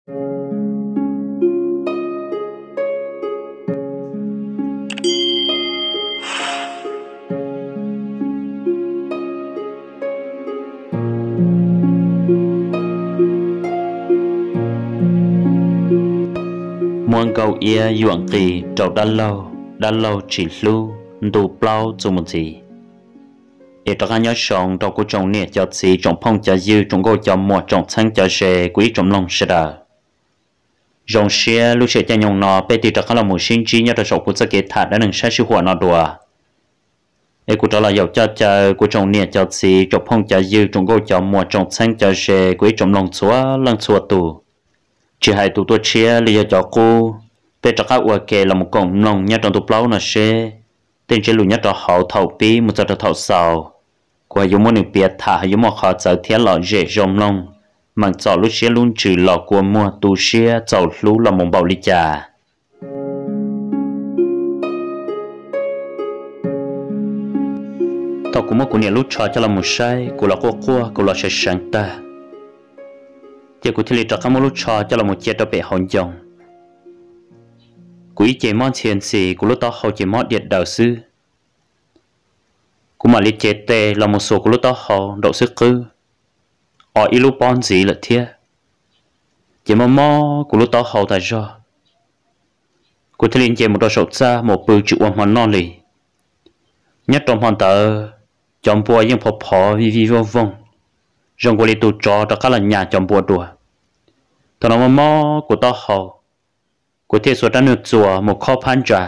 Muab nkaus iab yuam nqis rau dab laug, dab laug tsis hlub, ntu plaub txuas mus ntxiv. Es rov qab nyob zoo rau kuv tsoom niam cov txiv, tsoom phooj cov ywg, tsoom nkauj cov muam, tsoom txheeb cov ze, kuv ib tsoom mloog sawv daws. Zoo siab lub sij hawm caij nyoog no peb tig rov qab los mus sib ntsib nyob rau saum kuv txoj kev tham dab neeg sab sij huam no dua. Es kuv rov los yaum coj caw kuv tsoom niam cov txiv, tsoom phooj cov ywg, tsoom nkauj cov muam, tsoom txheeb cov ze, kuv ib tsoom mloog txhua leej txhua tus, tsis hais tus tuaj tshiab li yog cov qub, peb rov qab ua ke los mus koom mloog nyob rau ntu plaub no seb tej ntsiab lus nyob rau hauv thaum pib mus txog rau thaum xaus, kuv ho yuav muab nws piav tham ho yuav muaj qhov txawv thiab lom zem zoo mloog, meem txom lub siab lub ntsws los kua muag tu siab txaus hlub los mus npaum li cas. Thaum kuv muab kuv niam lub tsho coj los mus saib, kuv los quaj quaj, kuv los seev seev tag, ces kuv thiaj li rov qab muab lub tsho coj los mus cia rau pem hauv ncoo. Kuv ib ce mob ntxhias ntxis, kuv lub taub hau ces mob diam daws xwb. Kuv mam li cev tes los mus xuas kuv lub taub hau nraum xwb qwb, o ib lub pob ntxiv lawm thiab, ces mob mob kuv lub taub hau tas zog. Kuv thiaj li nce mus rau saum txaj mus pw tsis ua hmo noj li. Nyob rau hmo ntawd, cov npua yeej phov phov vij vij voog voog, zoo nkaus li tus tsov rov qab los nyas cov npua dua. Thaum no mob mob kuv taub hau, kuv thiaj xuas rab niag txuas mus khob phab ntsa,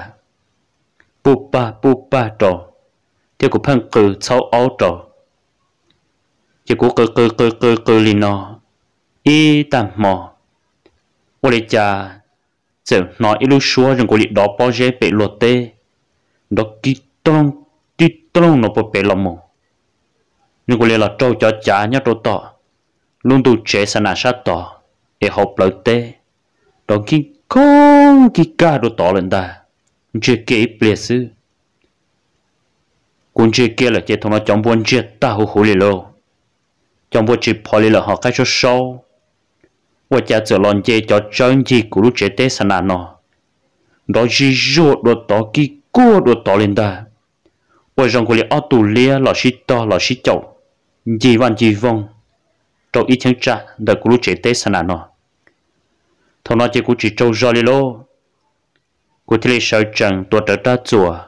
puj pag puj pag rau, thiab kuv pheej qw txhaub aub rau. Ces kuv qw qw qw qw qw li no ib tag hmo, ua li cas txawm hnov ib lub suab zoo nkaus li dov pob zeb pem luag teb, nrov kib toog tib toog no puag pem los mus, zoo nkaus li los raug cov cav nyob rau tom lub ntuj tsev xa nas sab tod es hauv plawv teb, nrov nkig koob nkig kag dua tod lawm ntag. Ntsiag kiag ib pliag xwb. Kuv ntsiag kiag lawm ces thaum no cov npua ntsiag tag huv huv li lauj. Cov npua tsis phov li lawm ho qaib saub saub, ua cas txawm los nce cov tsawb ncig kuv lub tsev teb xa nas no, nrov zig zuag dua tod kib kuag dua tod li ntag. Ua zoo nkaus li ob tug liab los sib tog los sib caum ncig vaj ncig voog rau ib cheeb tsam ntawm kuv lub tsev teb xa nas no. Thaum no ces kuv tsis tsaug zog li lauj, kuv thiaj li sawv tsees tuav rawv rab txuas,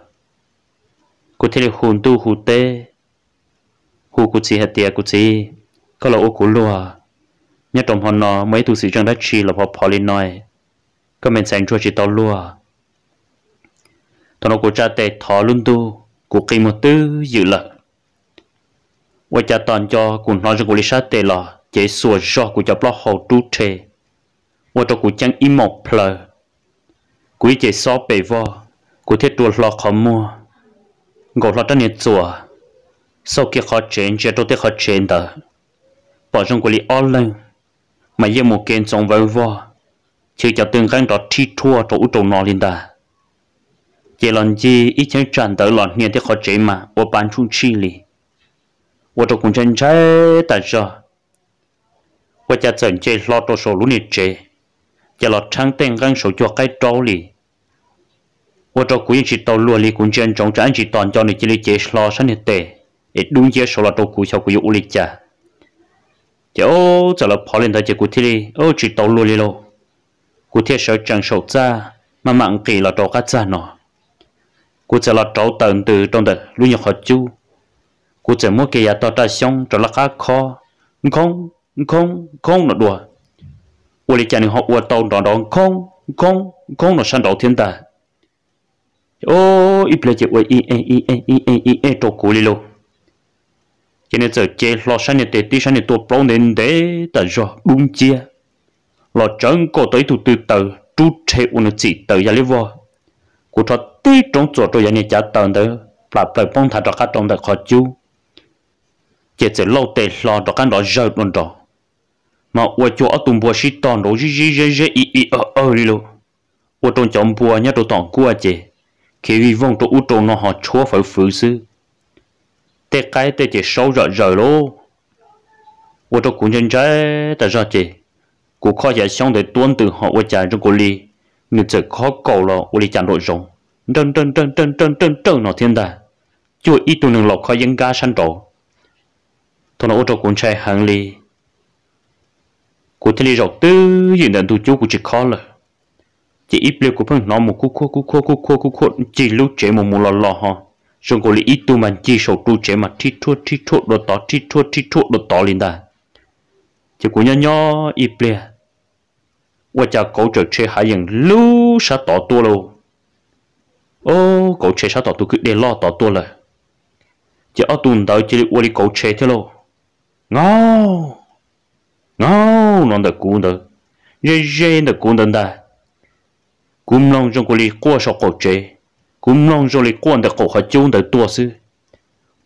kuv thiaj li hu ntuj hu teb, hu kuv txiv hais tias, kuv txiv, koj los ua kuv luag, nyob rau hmo no muaj ib tug xwm txheej dab tsi los phov phov li no, koj me ntxhais ntsuag tsis tau luag. Thaum no kuv tsa tes thov lub ntuj, kuv qi muag twj ywm lawm. Ua cas tos nco kuv hnov zoo nkaus li sab tes los cev xuas zog kuv cov plaub hau rub rhe, ua rau kuv ceeb ib moos plhaw. Kuv ib ce xob pes vog, kuv thiaj rua hlo qhov muag, nkaus hlo rab niag txuas, xauj kiag qhov tsev ntsia rau tej qhov tsev ntawd, pom zoo nkaus li ob leeg mas yeej mus kev ntxoov vawv vog, chwv cov tw nqeeb nrov rhib rhuaj rau ub rau no li ntag. Ces los ncig ib cheeb tsam ntawd los hnia tej qhov tsev mas ua pa ntsuj ntshij li, ua rau kuv ntshai ntshai tas zog. Ua cas txawm nce hlo rau saum lub niag tsev, ces los rheeb tej nqeeb saum cuag qaib raub li. Ua rau kuv yeej tsis tau luag li, kuv ntsia ntsoov tsam ib ntsis tos nco nws cia li cev hlo sab niag tes es dub nciab saud los rau kuv xyov kuv yuav ua li cas. Ces txawm lawv phov li ntawd ces kuv thiaj li tsis tau luag li lauj. Kuv thiaj sawv tsees saum txaj, maj mam nqis los rau qab txaj no. Kuv txawm los rauv taws ntws rau ntawm lub nyuag qhov cub. Kuv txawm muab kiag yav tog raj xyoob rov laj qab khob, nkhoob, nkhoob, nkhoob no dua. Ua li cas nws ho ua tau nrov nrov nkhoob, nkhoob, nkhoob no sab nraud thiab ntag. Ib pliag ces ua ib ej ib ej ib ej ib ej rau kuv li lauj. Ces nws txawm cev hlo sab niag tes tib sab niag tuaj plaub ntev ntev tas zog dub nciab, los tsawv nkaus tau ib tug tw taws rub rhe ua nws txim taws ya liab vog. Kuv rho tib roob txuas rau yav niag cav taws ntawd plam plaws poob nthav rov qab rau ntawm qhov cub. Ces txawm lauj tes hlo rov qab nrov zawg dua nraud, mas ua cuag ob tug npua sib tog nraud zib zib zeb zeb i i awg awg li lauj. Ua rau cov npua nyob rau tom nkuaj ces khiav vij voog rau ub rau no ho tshuab fawv fwv xwb. Tej qaib tej ces saub zom zaws lauj. Ua rau kuv ntshai ntshai tas zog ces Kuv khob xyav xyoob ntawd tuab ntws ho ua cas zoo nkaus li nws txawm khob kaus los ua li cas nraum zoov, nrawj nrawj nrawj nrawj nrawj nrawj no thiab ntag. Cuag ib tug neeg laus khob yeeb nkab sab nraud. Thaum no ua rau kuv ntshai heev li, kuv thiaj li zaum twj ywm ntawm ntug cub kuv tsis khob lawm. Ces ib pliag kuv pheej hnov mus kuj khuaj kuj khuaj kuj khuaj kuj khuaj ncig lub tsev mus mus los los ho, zoo nkaus li ib tug mas ncig saum ru tsev mas rhib rhuaj rhib rhuaj dua tod rhib rhuaj rhib rhuaj dua tod li ntag. Ces kuv nyob nyob ib pliag, ua cas kauv tsawm tshe hav yeem lub sab tod tuaj lauj. Ob, kauv tshe sab tom tus kwj deg loj tod tuaj lawm. Ces ob tug ntawd cia li ua li kauv tshe thiab lauj. Ngaub, ngaub no ntawm kuv ntawd, ze ze ntawm kuv ntawd ntag. Kuv mloog zoo nkaus li quaj saum qaum tsev, kuv mloog zoo li quaj ntawm qaum qhov cub ntawd tuaj xwb.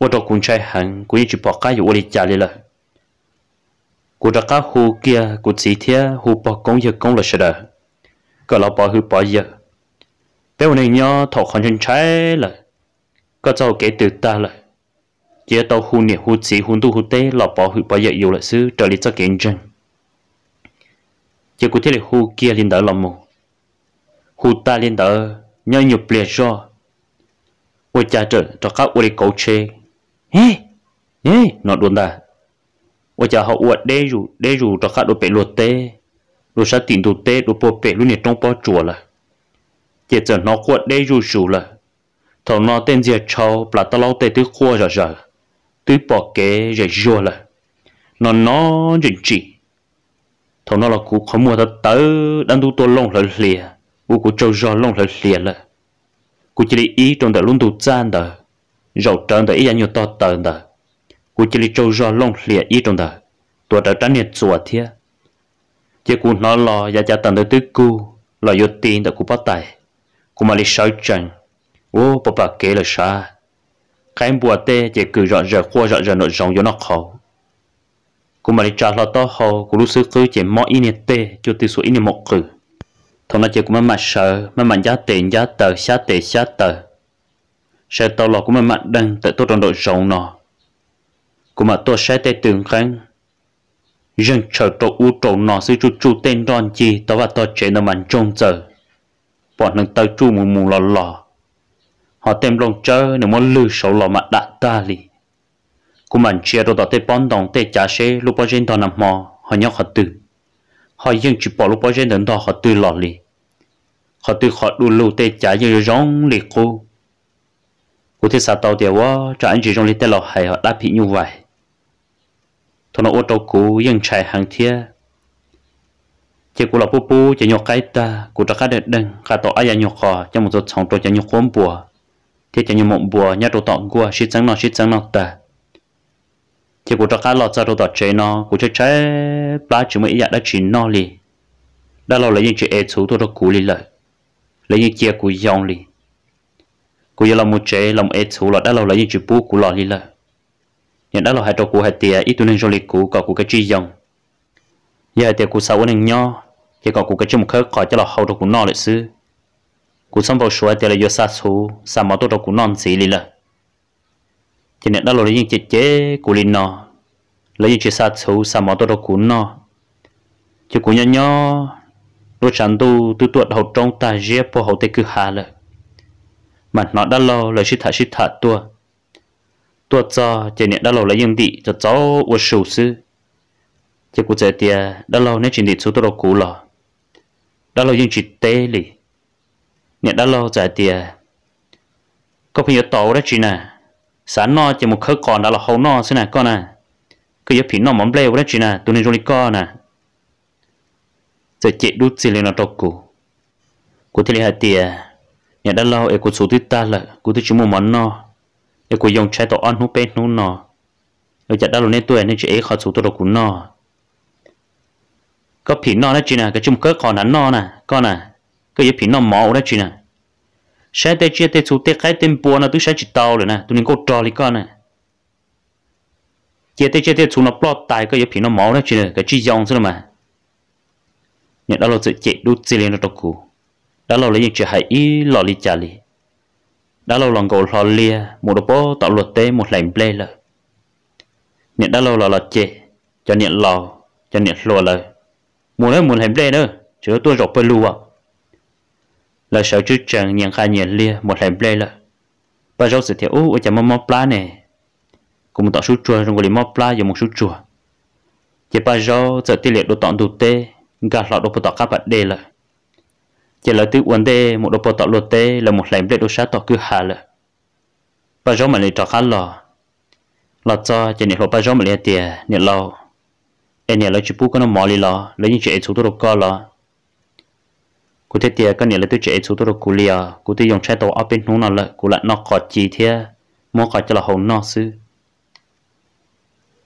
Ua rau kuv ntshai heev, kuv yeej tsis pom qab yuav ua li cas li lawm. Kuv rov qab hu kiag kuv txiv thiab hu pog koob yawg koob los sawv daws kom los pov hwm pov yawm. Peb ua neeg nyob thaum qhov ntshai ntshai lawm, koj txoj hau kev twg tag lawm, ces yuav tau hu niam hu txiv hu ntuj hu teb los pov hwm pov yawm yus lawm xwb raws li txoj kev ntseeg. Ces kuv thiaj li hu kiag li ntawd los mus. Hu tag li ntawd nyob ib nyuag pliag zoj, ua cas rov qab ua li kauv tshe, e, e no dua ntag. Ua cas ho ua deb zus deb zus rov qab dua pem luag teb, dua sab tim ntug teb dua puag pem lub niag roob pob tsuas lawm. Ces txawm hnov quaj deb zuj zus lawm. Thaum no tej ntxiag tshau plas tab laub tej twb quaj zom zaws, twb pom kev zem zuag lawm, no no ntsim ntsim. Thaum no los kuv qhov muag tawv tawv dab ntub tuaj looj hlawv hlias, ua kuv tsaug zog looj hlawv hlias lawm. Kuv cia li ib rau ntawm lub ntug txaj ntawd, zaum rawv ntawm ib yav nyuag tog taws ntawd, kuv cia li tsaug zog looj hlias ib rau ntawd, tuav rawv rab niag txuas thiab. Ces kuv hnov los yav cav taws ntawd twb kug los yuav ti ntawm kuv pob tais, kuv mam li sawv tsees, ua pom pam kev lawm sav. Qaib npua tej ces kwm zom zaws quaj zom zaws nraum zoov yuav noj qhauv. Kuv mam li tsa hlo taub hau, kuv lub xub qwb ces mob ib niag teg cuag twg xuas ib niag maum qws. Thaum no ces kuv maj mam sawv maj mam ncab tes ncab taw xyab tes xyab taw, sawv tau los kuv maj mam deeg tawm tuaj rau nraum zoov no. Kuv mam tuaj saib tej tw nqeeb zeeg tshaws rau ub rau no xwb, tsuj tsuj tej nroj ncig tog vaj tog tsev ntawd mas ntsoog ntxaws, pom hneev taw tsuj mus mus los los, ho tej nplooj tsawb nws muab lwg saud los mas dam tag li. Kuv mam ntsia rau tom tej pob ntoo tej cav seb lub pob zeb ntog nag hmo ho nyob qhov twg, ho yeej tsis pom lub pob zeb ntawd ntog qhov twg los li. Qhov twg qhov du lug tej cav yeej zoo zoo li qub. Kuv thiaj xav tau tias ua tsam ib ntsis zoo li tej laus hais ho dab phim nyuj vais. Thaum no ua rau kuv yeej ntshai heev thiab. Ces kuv los pub pub cov nyuag qaib tag, kuv rov qab deeg deeg nqa tau ob yav nyuag qos coj mus txhoov txhoov rau cov nyuag quab npua thiab cov nyuag maum npua nyob rau tom nkuaj sib txeeb noj sib txeeb noj tag. Ces kuv rov qab los txog rau tom tsev no, kuv tshaib tshaib plab tsis muaj ib yam dab tsi noj li. Dab laug lawv yeej tsis ev txhuv tuaj rau kuv li lawm, lawv yeej cia kuv yoo li. Kuv yuav los mus tsev los mus ev txhuv los dab laug lawv yeej tsis pub kuv los li lawm. Niam dab laug hais rau kuv hais tias ib tug neeg zoo li kuv kom kuv kav tsij yoo. Yog hais tias kuv xav ua neeg nyob, ces kom kuv kav tsij mus khawb qos coj los hau rau kuv noj lawm xwb. Kuv txhob npau suav hais tias lawv yuav xa txhuv xa mov tuaj rau kuv noj ntxiv li lawm. Ces niam dab laug lawv yeej cem cem kuv li no, lawv yeej tsis xa txhuv xa mov tuaj rau kuv noj. Ces kuv nyob nyob, lub tshav ntuj twb tuaj dhau roob tag ziab puag hauv tej kwj ha lawm, mas hnov dab laug lawv sib tham sib tham tuaj. Tuaj txog ces niam dab laug lawv yeej ntim txaus txaus ua su xwb. Ces kuv txawm tias, dab laug neb tsis ntim txhuv tuaj rau kuv los? Dab laug yeej tsis teb li. Niam dab laug txawm hais tias, koj pheej yuav tos ua dab tsi na? Xav noj ces mus khawb qos nrad los hau noj xwb na koj na. Koj yuav phim noj mov nplej ua dab tsi na, tus neeg zoo li koj na? Txawm cem dub txig li no rau kuv. Kuv thiaj li hais tias, niam dab laug es kuv txhuv twb tag lawm, kuv twb tsis muaj mov noj, es kuv yoo tshaib tau ob hnub peb hnub no, ua cas dab laug neb tuaj nej tsis ev qhov txhuv tuaj rau kuv noj? Koj phim noj dab tsi na, koj tsis mus khawb qos nrad noj na koj na. Koj yuav phim noj mov ua dab tsi na? Saib tej tsiaj tej txhu tej qaib tej npua no twb saib tsis tau lawm na, tus neeg nkauj rog li koj na. Cia tej tsiaj tej txhu no ploj tas koj yuav phim noj mov ua dab tsi, koj tsis yoo xwb los mas. Niam dab laug txawm cem dub txig li no rau kuv. Dab laug lawv yeej tsis hais ib los li cas li. Dab laug los nkaus hlo liag mus rau puag tom luag teb mus hlais nplej lawm. Niam dab laug los los cem cov niam laus, cov niam hluas lawv. Mus na, mus hlais nplej na, tseem yuav tuaj zaum pawg lug as. Lawv sawv tswb tsees nyias nqa nyias liag mus hlais nplej lawm. Paj Zaub txawm tias, Ub, ua cas mob mob plab ne? Kuv mus tom sub tsuag zoo nkaus li mob plab, yuav mus sub tsuag. Ces Paj Zaub txawm tij liam dua tom ntug teb, nkag hlo dua puag tom qab pas dej lawm. Ces lawv twb ua ntej mus dua puag tom luag teb, lawv mus hlais nplej dua sab tom kwj ha lawm. Paj Zaub mam li rov qab los. Los txog ces niam hluas Paj Zaub mam li hais tias, Niam laus, es niam lawv tsis pub koj noj mov li los? Lawv yeej tsis ev txhuv tuaj rau koj los? Kuv thiaj tias, Koj niam lawv twb tsis ev txhuv tuaj rau kuv li os, kuv twb yoo tshaib tau ob peb hnub no lawm, kuv lam noj qos ci thiab muab qos coj los hau noj xwb.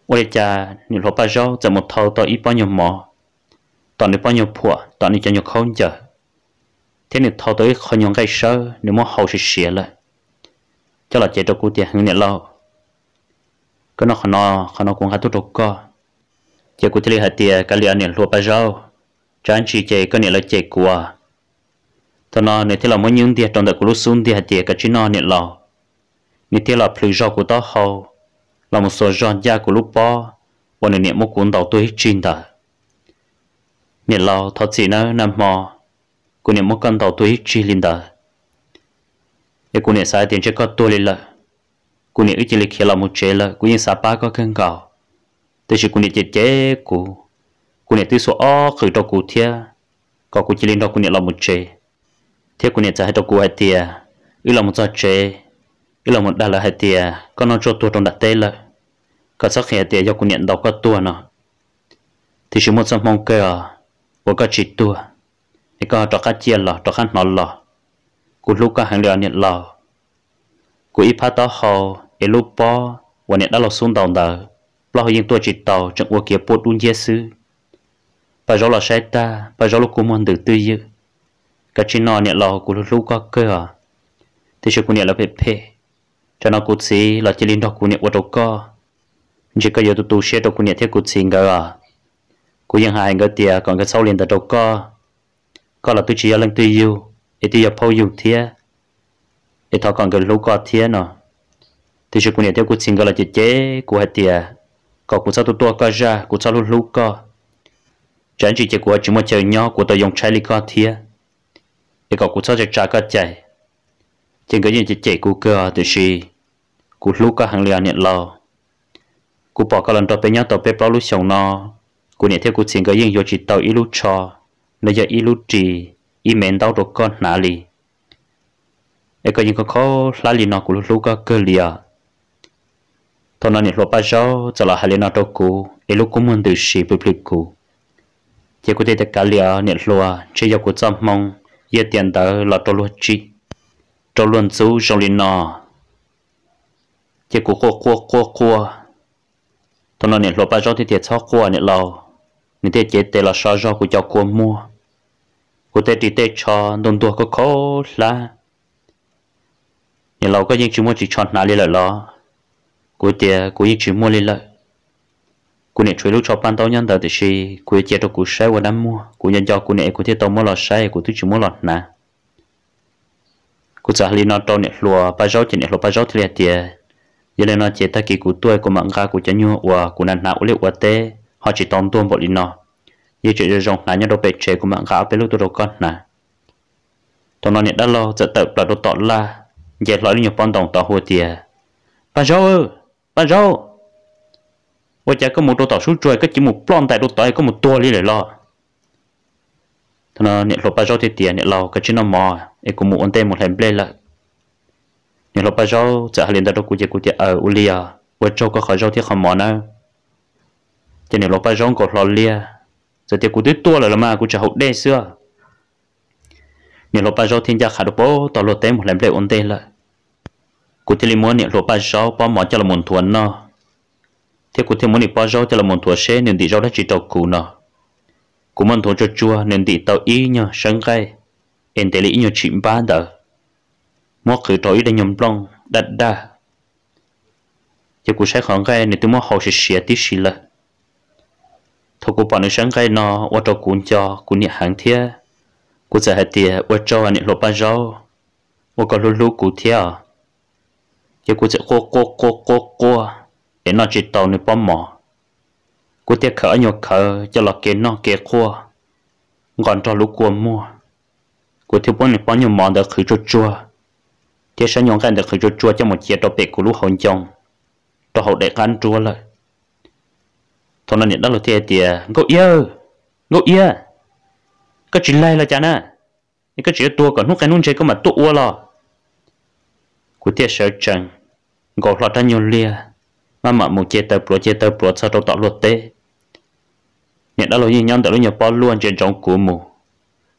Ua li cas niam hluas Paj Zaub txawm mus thau tau ib pob nyuag mov tom nws pob nyuag phuam, tom nws cov nyuag khaub ncaws, thiab nws thau tau ib qho nyuag nqaij sawb, nws muab hau siav siav lawm, coj los cev rau kuv tias, Hwv niam laus, koj noj qhov no, qhov no kuv nqa tuaj rau koj. Ces kuv thiaj li hais tias, Kav liam niam hluas Paj Zaub, tsam ntsis ces koj niam lawv cem kuv. Thaum no nws thiaj los muab nyuj ntiag rau ntawm kuv lub xub ntiag hais tias, Kav tsij noj niam laus. Nws thiaj los plhws zog kuv taub hau, los mus xuas zog ncaj kuv lub pob uas nws niam muab kuv ntaus tuag ib tsig ntawd. Niam laus, thov txim nawb, nag hmo kuv niam muab koj ntaus tuag ib tsig li ntawd. Es kuv niam xav hais tias ntshe koj tuag li lawm, kuv niam wb cia li khiav los mus tsev lawm, kuv yeej xav pab koj kawg nkaus. Tiam sis kuv niam cem cem kuv, kuv niam twb xuas ob qws rau kuv thiab, kom kuv cia li nrog kuv niam los mus tsev. Thiab kuv niam txawm hais rau kuv hais tias, Wb los mus txog tsev, wb los mus dag lawv hais tias koj noj tshuaj tuag rau nram teb lawm, kom txhob qhia hais tias yog kuv niam ntaus koj tuag no. Tiam sis muaj txoj hmoo kawg os, uas koj tsis tuag, es koj ho rov qab ciaj los rov qab hnov los. Kuv hlub koj heev li os niam laus. Kuv ib phab taub hau es lub pob uas niam dab laug xub ntaus ntawd, plaub hau yeej tuaj tsis tau, tseem ua kiag puab dub nciab xwb. Paj Zaub los saib tag, Paj Zaub lub kua muag ntws twj ywm. Kav tsij noj niam laus, kuv hlub hlub koj kawg os. Tiam sis kuv niam lawv phem phem, tsam no kuv txiv los cia li nrog kuv niam ua rau koj, ntshe koj yuav tu tu siab rau kuv niam thiab kuv txiv nkawd os. Kuv yeej hais nkawd tias kom nkawd txhob ua li ntawd rau koj. Koj los twb tsis yog leej twg yug, es twb yog phauj yug thiab, es thov kom nkawd hlub koj thiab no. Tiam sis kuv niam thiab kuv txiv nkawd los cem cem kuv hais tias kom kuv txhob tuaj tuaj koj zaj, kuv txhob hlub hlub koj, tsam ntsis ces kuv ho tsis muaj chaw nyob, kuv tau yoo tshaib li koj thiab, es kom kuv txhob tsa tsa koj cai. Ces nkawd yeej cem cem kuv kawg os, tiam sis kuv hlub koj heev li os niam laus. Kuv pom koj los nrog peb nyob tau peb plaub lub xyoos no, kuv niam thiab kuv txiv nkawd yeej yuav tsis tau ib lub tsho los yog ib lub ris, ib me ntaub rau koj hnav li. Es koj yeej kho kho hlab li no, kuv hlub hlub koj kawg li os. Thaum no niam hluas Paj Zaub txawm los hais li no rau kuv es lub kua muag ntws si plhws plhws kuv. Ces kuv thiaj tias kav liam niam hluas, ntshe yog kuv txoj hmoo, yog tiam ntawd los rau luag tsim, rau luag ntxub zoo li no. Ces kuv quaj quaj quaj quaj. Thaum no niam hluas Paj Zaub thiaj tias txhob quaj niam laus, nws thiaj cev tes los so zog kuv cov kua muag. Kuv tej ris tej tsho ntuag ntuag kho kho hlab. Niam laus, koj yeej tsis muaj ris tsho hnav li lawm los? Kuv tias kuv yeej tsis muaj li lawm. Kuv niam tshuav ib lub tsho paj ntaub nyob ntawd, tiam sis kuv yuav cia rau kuv saib ua dab muag, kuv nco nco kuv niam es kuv thiaj tau muab los saib, kuv twb tsis muab los hnav. Kuv txawm hais li no rau niam hluas Paj Zaub ces niam hluas Paj Zaub thiaj li hais tias, yog li no ces tag kis kuv tuaj kuv mam nqa kuv cov nyuag uas kuv hnav hnav ua liaj ua teb ho tsis tau ntuag npaum li no, yeej tseem zoo zoo hnav nyob rau pem tsev, kuv mam nqa ob peb lub tuaj rau koj hnav. Thaum no niam dab laug txawm tawm plaws rau tom laj, nce hlo ib lub nyuag pob ntoo tod hu tias, Paj Zaub, Paj Zaub, ua cas koj mus rau tom sub tsuag koj cia li mus ploj ntais rau tod es koj mus tuag li lawm los? Thaum no niam hluas Paj Zaub thiaj tias, niam laus, koj tsis noj mov es kuv mus ua ntej mus hlais nplej lawm. Niam hluas Paj Zaub txawm hais li ntawd rau kuv ces kuv tias, aws, ua li os, ua tsaug koj qhov zaub thiab qhov mov nawb. Ces niam hluas Paj Zaub nkaus hlo liag, txawm tias, kuv twb tuaj lawm los mas, kuv tseem haus dej xwb. Niam hluas Paj Zaub thiaj ncaj qha rau puag tom luag teb mus hlais nplej ua ntej lawm. Kuv thiaj li muab niam hluas Paj Zaub pob mov coj los mus nthuav noj, thiab kuv thiaj muab nws pob zaub coj los mus nthuav seb nws ntim zaub dab tsi rau kuv no. Kuv muab nthuav tsuag tsuag, nws ntim tau ib nyuag sawb nqaij es ntev li ib nyuag tshim npab ntawd, muab qhwv rau ib daim nyuag nplooj daj daj. Ces kuv saib qhov nqaij nws twb muab hau siav siav tib si lawm. Thaum kuv pom nws sawb nqaij no ua rau kuv nco kuv niam heev thiab. Kuv txawm hais tias, ua tsaug niam hluas Paj Zaub, ua koj hlub hlub kuv thiab. Ces kuv txawm quaj quaj quaj quaj quaj es noj tsis tau nws pob mov. Kuv thiaj khawm ob nyuag khawv coj los ke noj ke quaj. nqos nrog lub kua muag. Kuv thiaj muab niag pob nyuag mov ntawd qhwv tsuag tsuag, thiab sab nyuag nqaij ntawd qhwv tsuag tsuag coj mus cia rau pem kuv lub hauv ncoo, rau hauv daim qab nruab lawm. Thaum no niam dab laug thiaj hais tias, Nkauj Iab, Nkauj Iab, koj tsis laig los cas na? Es koj tseem yuav tuag kom hnub qeeg hnub ntseg koj mam tuaj ua los? Kuv thiaj sawv tsees, nkaus hlo rab nyuag liag, maj mam mus ce taw pluav ce taw pluav txog rau tom luag teb. Niam dab laug yeej nyob ntawm lub nyuag pob luaj ntsia ntsoov kuv mus.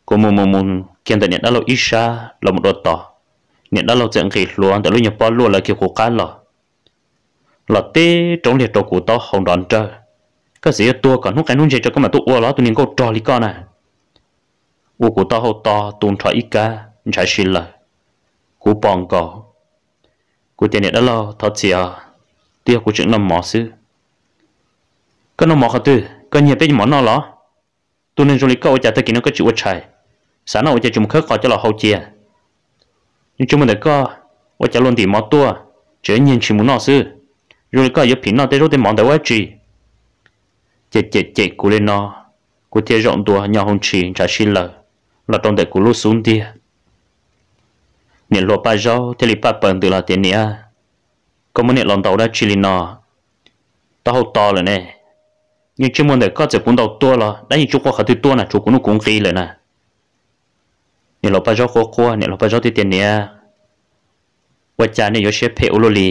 Kuv mus mus mus kiag ntawm niam dab laug ib sab los mus dua tod, niam dab laug txawm nqis hluav ntawm lub nyuag pob luaj lawv kiag kuv qab los, los tib roob liag rau kuv taub hau nrov nrawj. Koj txawm yuav tuag kom hnub qeeg hnub ntseg tso koj mam tuaj ua los tus niag nkauj rog li koj na. Ua kuv taub hau to tu nrho ib kab ntshav si lawm. Kuv pom nkaus. Kuv tias, Niam dab laug, thov txim os, twb yog kuv tseem noj mov xwb. Koj noj mov qhov twg? Koj nyiag peb cov mov noj los? Tus neeg zoo li koj ua cas tag kis no koj tsis ua tshais? Xav noj ua cas tsis mus khawb qos coj los hau cia? Yeej tsis muaj ntawm koj, ua cas luag ntim mov tuaj, tseem nyiag ntshis mus noj xwb. Zoo li koj yuav phim noj tej zaub tej mov ntawd ua dab tsi? Ces cem cem kuv li no, kuv thiaj zaum ntua nyo hau ntshis ntshav si lawm, los rau ntawm kuv lub xub ntiag. Niam hluas Paj Zaub thiaj li paj paws ntws los tias, Niam, koj muab niam laus ntaus dab tsi li no? Taub hau to lawm ne. Yeej tsis muaj ntawm koj, txawm kuv ntaus tuaj los dab yeej tsis quaj qhov twg tuaj na, tshuav kuv nuj kuv nqis lawm na. Niam hluas Paj Zaub quaj quaj, niam hluas Paj Zaub thiaj tias, Niam, ua cas nej yuav siab phem ua luaj li?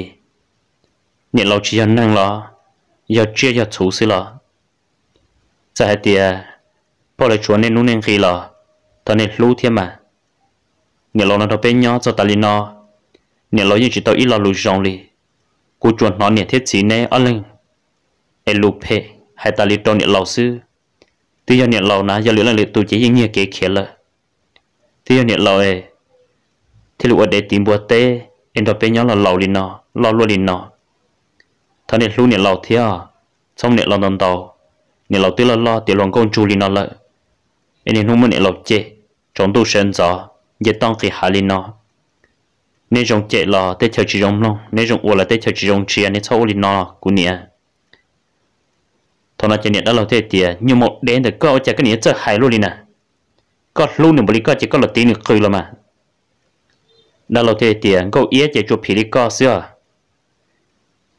Niam laus tsis yog neeg los? Yog tsiaj yog txhu xwb los? Txawm hais tias phauj lawv tshuav nej nuj nej nqis los thov nej hlub thiab mas. Niam laus no nrog peb nyob txog tas li no, niam laus yeej tsis tau ib lo lus zoo li. Kuv tsuas hnov niam thiab txiv neb ob leeg es lus phem hais tas li rau niam laus xwb. Twb yog niam laus na, yog lwm leej lwm tus ces yeej nyiag kev khiav lawm. Twb yog niam laus thiaj li ua dev tiv npua teb es nrog peb nyob los laus li no, loj luaj li no. Thov nej hlub niam laus thiab, txhob muab niam laus ntaus ntaus. Niam laus twb loj loj tiav hluas nkauj ntsug li no lawm, es niaj hnub muab niam laus cem, tsaus ntuj sawv ntxov, nce toj nqis hav li no. Neb zoo cem los teb chaws tsis zoo mloog, neb zoo ua los teb chaws tsis zoo ntsia, neb txhob ua li no kuv niam. Thaum no ces niam dab laug thiaj tias, Nyuag maum dev ntawm koj, ua cas koj niam yuav txawj hais luaj li na? Koj hlub nws npaum li koj ces koj los tiv nws qws los mas. Dab laug thiaj tias, Nkauj Iab ces tsuas phim li koj xwb os.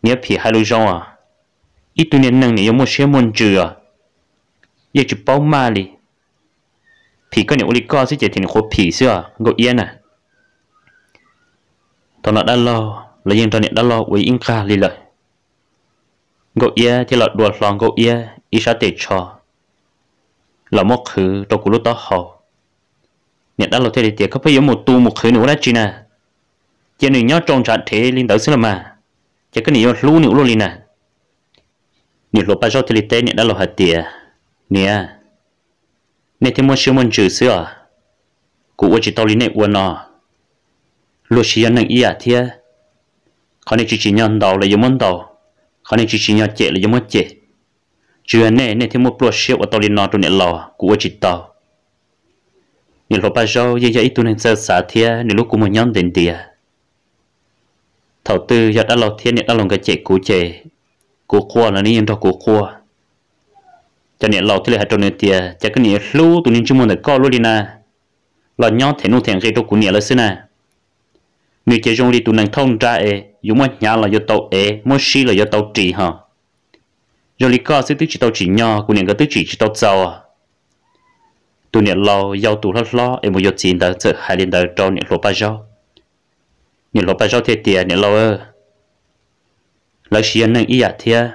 Nws yuav phim hais lus zoo os. Ib tug niag neeg nws yuav muaj siab muaj ntsws os, yeej tsis paub maj li. Phim koj niam ua li koj xwb ces thiaj nws qhuav phim xwb os Nkauj Iab na. Thaum no dab laug los yeej nrog niam dab laug ua ib nqag li lawm. Nkauj Iab thiaj los dua hlo Nkauj Iab ib sab tes tsho los muab qhwv rau kuv lub taub hau. Niam dab laug thiaj li tias, Koj pheej yuav mus tu mus qhwv nws ua dab tsi na? Cia nws nyob rau ntshav dhev li ntawd xwb los mas, ces koj niam yuav hlub nws ua luaj li na. Niam hluas Paj Zaub thiaj li teb niam dab laug hais tias, Niam, nej thiaj muaj siab muaj ntsws xwb os. Kuv ua tsis tau li nej ua no. Luag tsis yog neeg ib yam thiab. Qhov nej tsis tsim nyog ntaus los yuav muab ntaus, qhov nej tsis tsim nyog cem los yuav muab cem. Tsuas yog nej, nej thiaj muaj pluaj siab ua tau li no rau niam laus, kuv ua tsis tau. Niam hluas Paj Zaub yeej yog ib tug neeg txawj xav thiab nws lub kua muag nyob ntev ntiav. Thaum twg yog dab laug thiab niam dab laug nkawd cem kuv ces kuv quaj los nws yeej nrog kuv quaj. Cov niam laus thiaj li hais rau nws tias, Cas koj niam yuav hlub tus niag ntsej muag ntawm koj luaj li na? Los nyob them nuj them nqi rau kuv niam lawv xwb na. Nws ces zoo li tus nees thauj nra es yuav muab hnyav los yuav tau ev, muab sib los yuav tau ris ho. Zoo li koj xwb twb tsis tau tsim nyog, kuv niam nkawd twb tsim tsis tau txaus. Tus niam laus yau tus hlob hlob es mus yuav txiv ntawd txawm hais li ntawd rau niam hluas Paj Zaub. Niam hluas Paj Zaub thiaj tias, Niam laus, lawv tsis yog neeg ib yam thiab,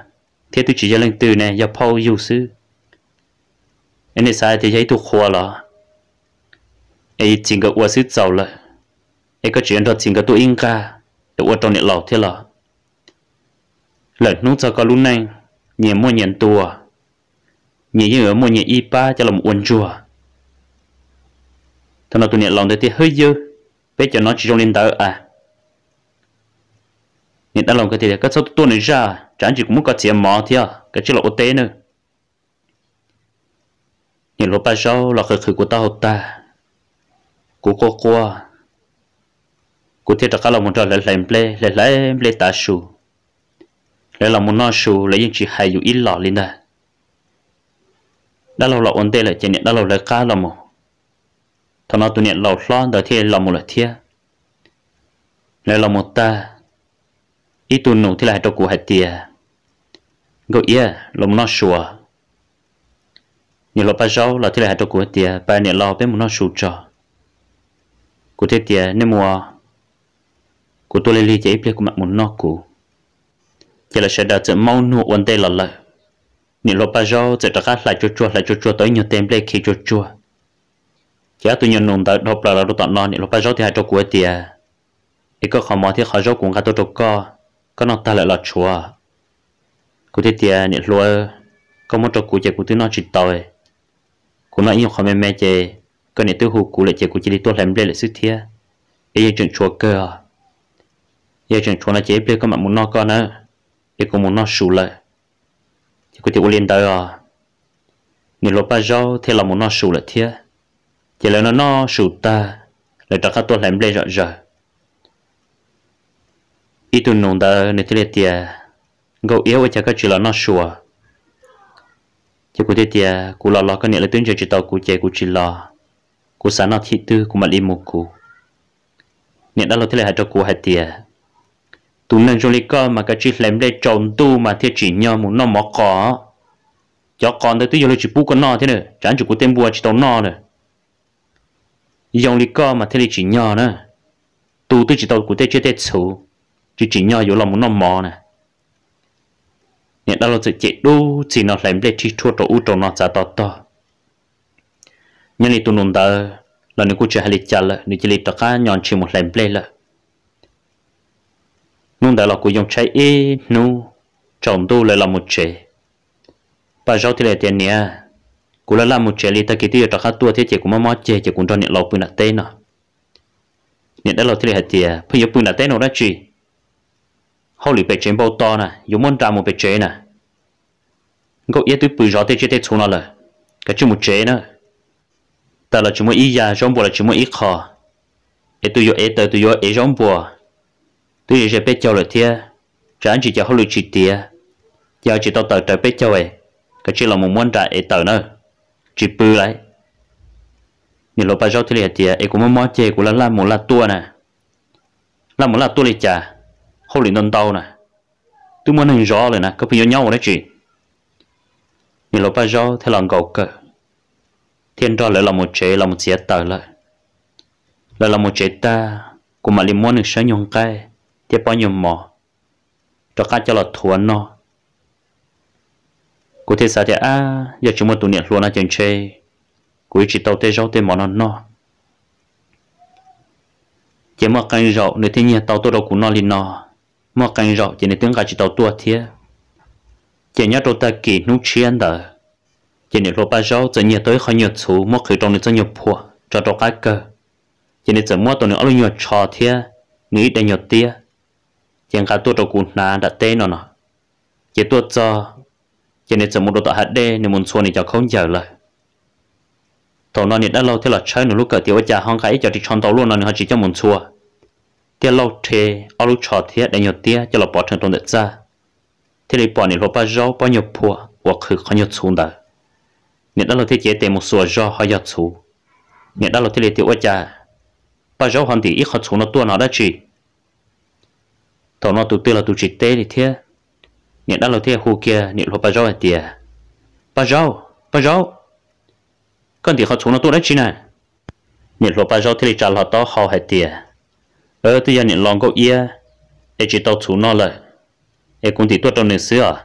thiab twb tsis yog leej twg ne, yog phauj yug xwb. Es nej xav hais tias yog ib tug qhua los? Es txiv nkawd ua xwb txaus lawm, es koj tseem yuav nrog txiv nkawd tuaj ib nqag es ua rau niam laus thiab los? Lawm hnub txog koj lub neej, nyias muaj nyias ntua, nyias yeej yuav muaj nyias ib pab coj los ua ntsuag. Thaum no tus niam laus ntawd thiaj, Hwb ywg, peb cov no tsis zoo li ntawd a. Niam dab laug nkawd tias, Koj txhob tuaj nws zaj, tsam ntsis kuv muab koj txiav mov thiab koj tsij los ua teb nawb. Niam hluas Paj Zaub los qhwv qhwv kuv taub hau tag, kuv quaj quaj, kuv thiaj rov qab los mus nrog lawv hlais nplej, hlais hlais nplej tav su. Lawv los mus noj su, lawv yeej tsis hais yus ib los li ntag. Dab laug los ua ntej lawm ces niam dab laug lawv qab los mus. Thaum no tus niam laus hlob ntawd thiaj los mus lawm thiab. Lawv los mus tag, ib tug nus thiaj li hais rau kuv hais tias, Nkauj Iab, los mus noj su. Niam hluas Paj Zaub los thiaj li hais rau kuv hais tias, Pab niam laus, peb mus noj su tso. Kuv thiaj tias, Nej mus, kuv tua lig lig ces ib pliag kuv mam mus noj kuv. Ces lawv sawv daws txawm maub nug ua ntej los lawm. Niam hluas Paj Zaub txawm rov qab hlais tsuag tsuag hlais tsuag tsuag tau ib nyuag teg nplej khi tsuag tsuag. Ces ob tug nyuag nus ntawd dhau plaws los rau tom no, niam hluas Paj Zaub thiaj hais rau kuv hais tias, Es koj qhov mov thiab qhov zaub kuv nqa tuaj rau koj, koj noj tag lawm los tshuav? Kuv thiaj tias, Niam hluas, koj muab rau kuv ces kuv twb noj tsis tau. Kuv noj ib nyuag qhov me me ces koj niam twb hu kuv lawm ces kuv cia li tuaj hlais nplej lawm xwb thiab. Es yeej tseem tshuav kawg os. Yog tseem tshuav no ces ib pliag koj mam mus noj koj nawb, es kuv mus noj su lawm. Ces kuv tias, Ua li ntawd os. Niam hluas Paj Zaub thiaj los mus noj su lawm thiab. Ces lawv noj noj su tag, lawv rov qab tuaj hlais nplej zom zaws. Ib tug nus ntawd nws thiaj li tias, Nkauj Iab, ua cas koj tsis los noj su? Ces kuv thiaj tias, Kuv los los koj niam lawv twb ntsia tsis tau kuv ces kuv tsis los. Kuv xav noj thib twg kuv mam li mus kuv. Niam dab laug thiaj li hais rau kuv hais tias, Tus neeg zoo li koj mas kav tsij hlais nplej tsaus ntuj mas thiaj tsim nyog mus noj mov qos. Cov qos ntawd twb yog luag tsis pub koj noj thiab na, tsam ntsis kuv tej npua tsis tau noj na. Zoo li koj mas thiaj li tsim nyog na. Tu twb tsis tau kuv tej tsiaj tej txhu, tsis tsim nyog yuav los mus noj mov na. Niam dab laug txawm cem dub txig no hlais nplej rhib rhuaj rau ub rau no txav to tog. Nyob li tus nus ntawd los nws kuj tsis hais li cas lawm, nws cia li rov qab nyo ntshis mus hlais nplej lawm. Hnub ntawd los kuv yoo tshaib ib hnub, tsaus ntuj lawv los mus tsev. Paj Zaub thiaj li tias, Niam, kuv laj laj mus tsev li, tag kis twb yuav rov qab tuaj thiab ces kuv mob mob ceg ces kuv nrog niam laus pw nram teb no. Niam dab laug thiaj li hais tias, Pheej yuav pw nram teb no dab tsi? Hauj lwm pem tsev npau taws na, yuav muab nra mus pem tsev na. Nkauj Iab twb pw zov tej tsiaj tej txhu no lawm, kav tsij mus tsev na. Taws los tsis muaj ib yam, zaub npua los tsis muaj ib qho, es tus yuav ev taws tus yuav ev zaub npua twb ze ze peb caug lawm thiab. Tsam ntsis ces hauj lwm tsis tiav, ces ho tsis tau taws raws peb caug, kav tsij los mus muab nra ev taws na, tsis pw lawm. Niam hluas Paj Zaub thiaj li hais tias, Es kuv mob mob ceg kuv laj laj mus laj tuaj na. Laj mus laj tuaj li cas? Hauj lwm ntau ntau na, twb muaj neeg zov lawm na, koj pheej yuav nyob ua dab tsi? Niam hluas Paj Zaub thiaj los nkaus kawm, thiaj nrog lawv los mus tsev los mus txiav taws lawm. Lawv los mus tsev tag, kuv mam li muab nws sawb nyuag nqaij thiab pob nyuag mov rov qab coj los thuav noj. Kuv thiaj xav tias, Ab, yog tsis muaj tus niam hluas no ces ntshe kuv yuav tsis tau tej zaub tej mov no noj. Ces muaj qee zaum nws thiaj nyiag tau tuaj rau kuv noj li no, muaj qee zaum ces nws twb nqa tsis tau tuaj thiab. Ces nyob rau tag kis hnub tshiab ntawd, ces niam hluas Paj Zaub txawm nyiag tau ib qho nyuag txhuv muab qhwv rau nws txoj nyuag phuam tso rau qab kawg, ces nws txawm muab tau nws ob lub nyuag tsho thiab nws ib daim nyuag tiab, ces nqa tuaj rau kuv hnav nram teb no no. Ces tuaj txog, ces nws txawm mus rau tom hav dej, nws mus ntxhua nws cov khaub ncaws lawm. Thaum no niam dab laug thiaj los tshawb nws lub kawm tias, Ua cas ho nqa ib co ris tsho ntau luaj no nws ho tsis coj mus ntxhua? Thiaj lauj rhe ob lub tsho thiab daim nyuag tiab coj los pov rhees rau ntawm txaj, thiaj li pom niam hluas Paj Zaub pob nyuag phuam uas qhwv qhov nyuag txhuv ntawd. Niam dab laug thiaj cev tes mus xuas zog ho yog txhuv. Niam dab laug thiaj li tias, Ua cas Paj Zaub ho ntim ib qho txhuv no tuaj no dab tsi? Thaum no tus twg los tus tsis teb li thiab. Niam dab laug thiaj hu kiag niam hluas Paj Zaub hais tias, Paj Zaub, Paj Zaub, koj ntim qhov txhuv no tuaj dab tsi na? Niam hluas Paj Zaub thiaj li tsa hlo taub hau hais tias, Twb yog niam laus Nkauj Iab es tsis tau txhuv noj lawm, es kuv ntim tuaj rau nws xwb os.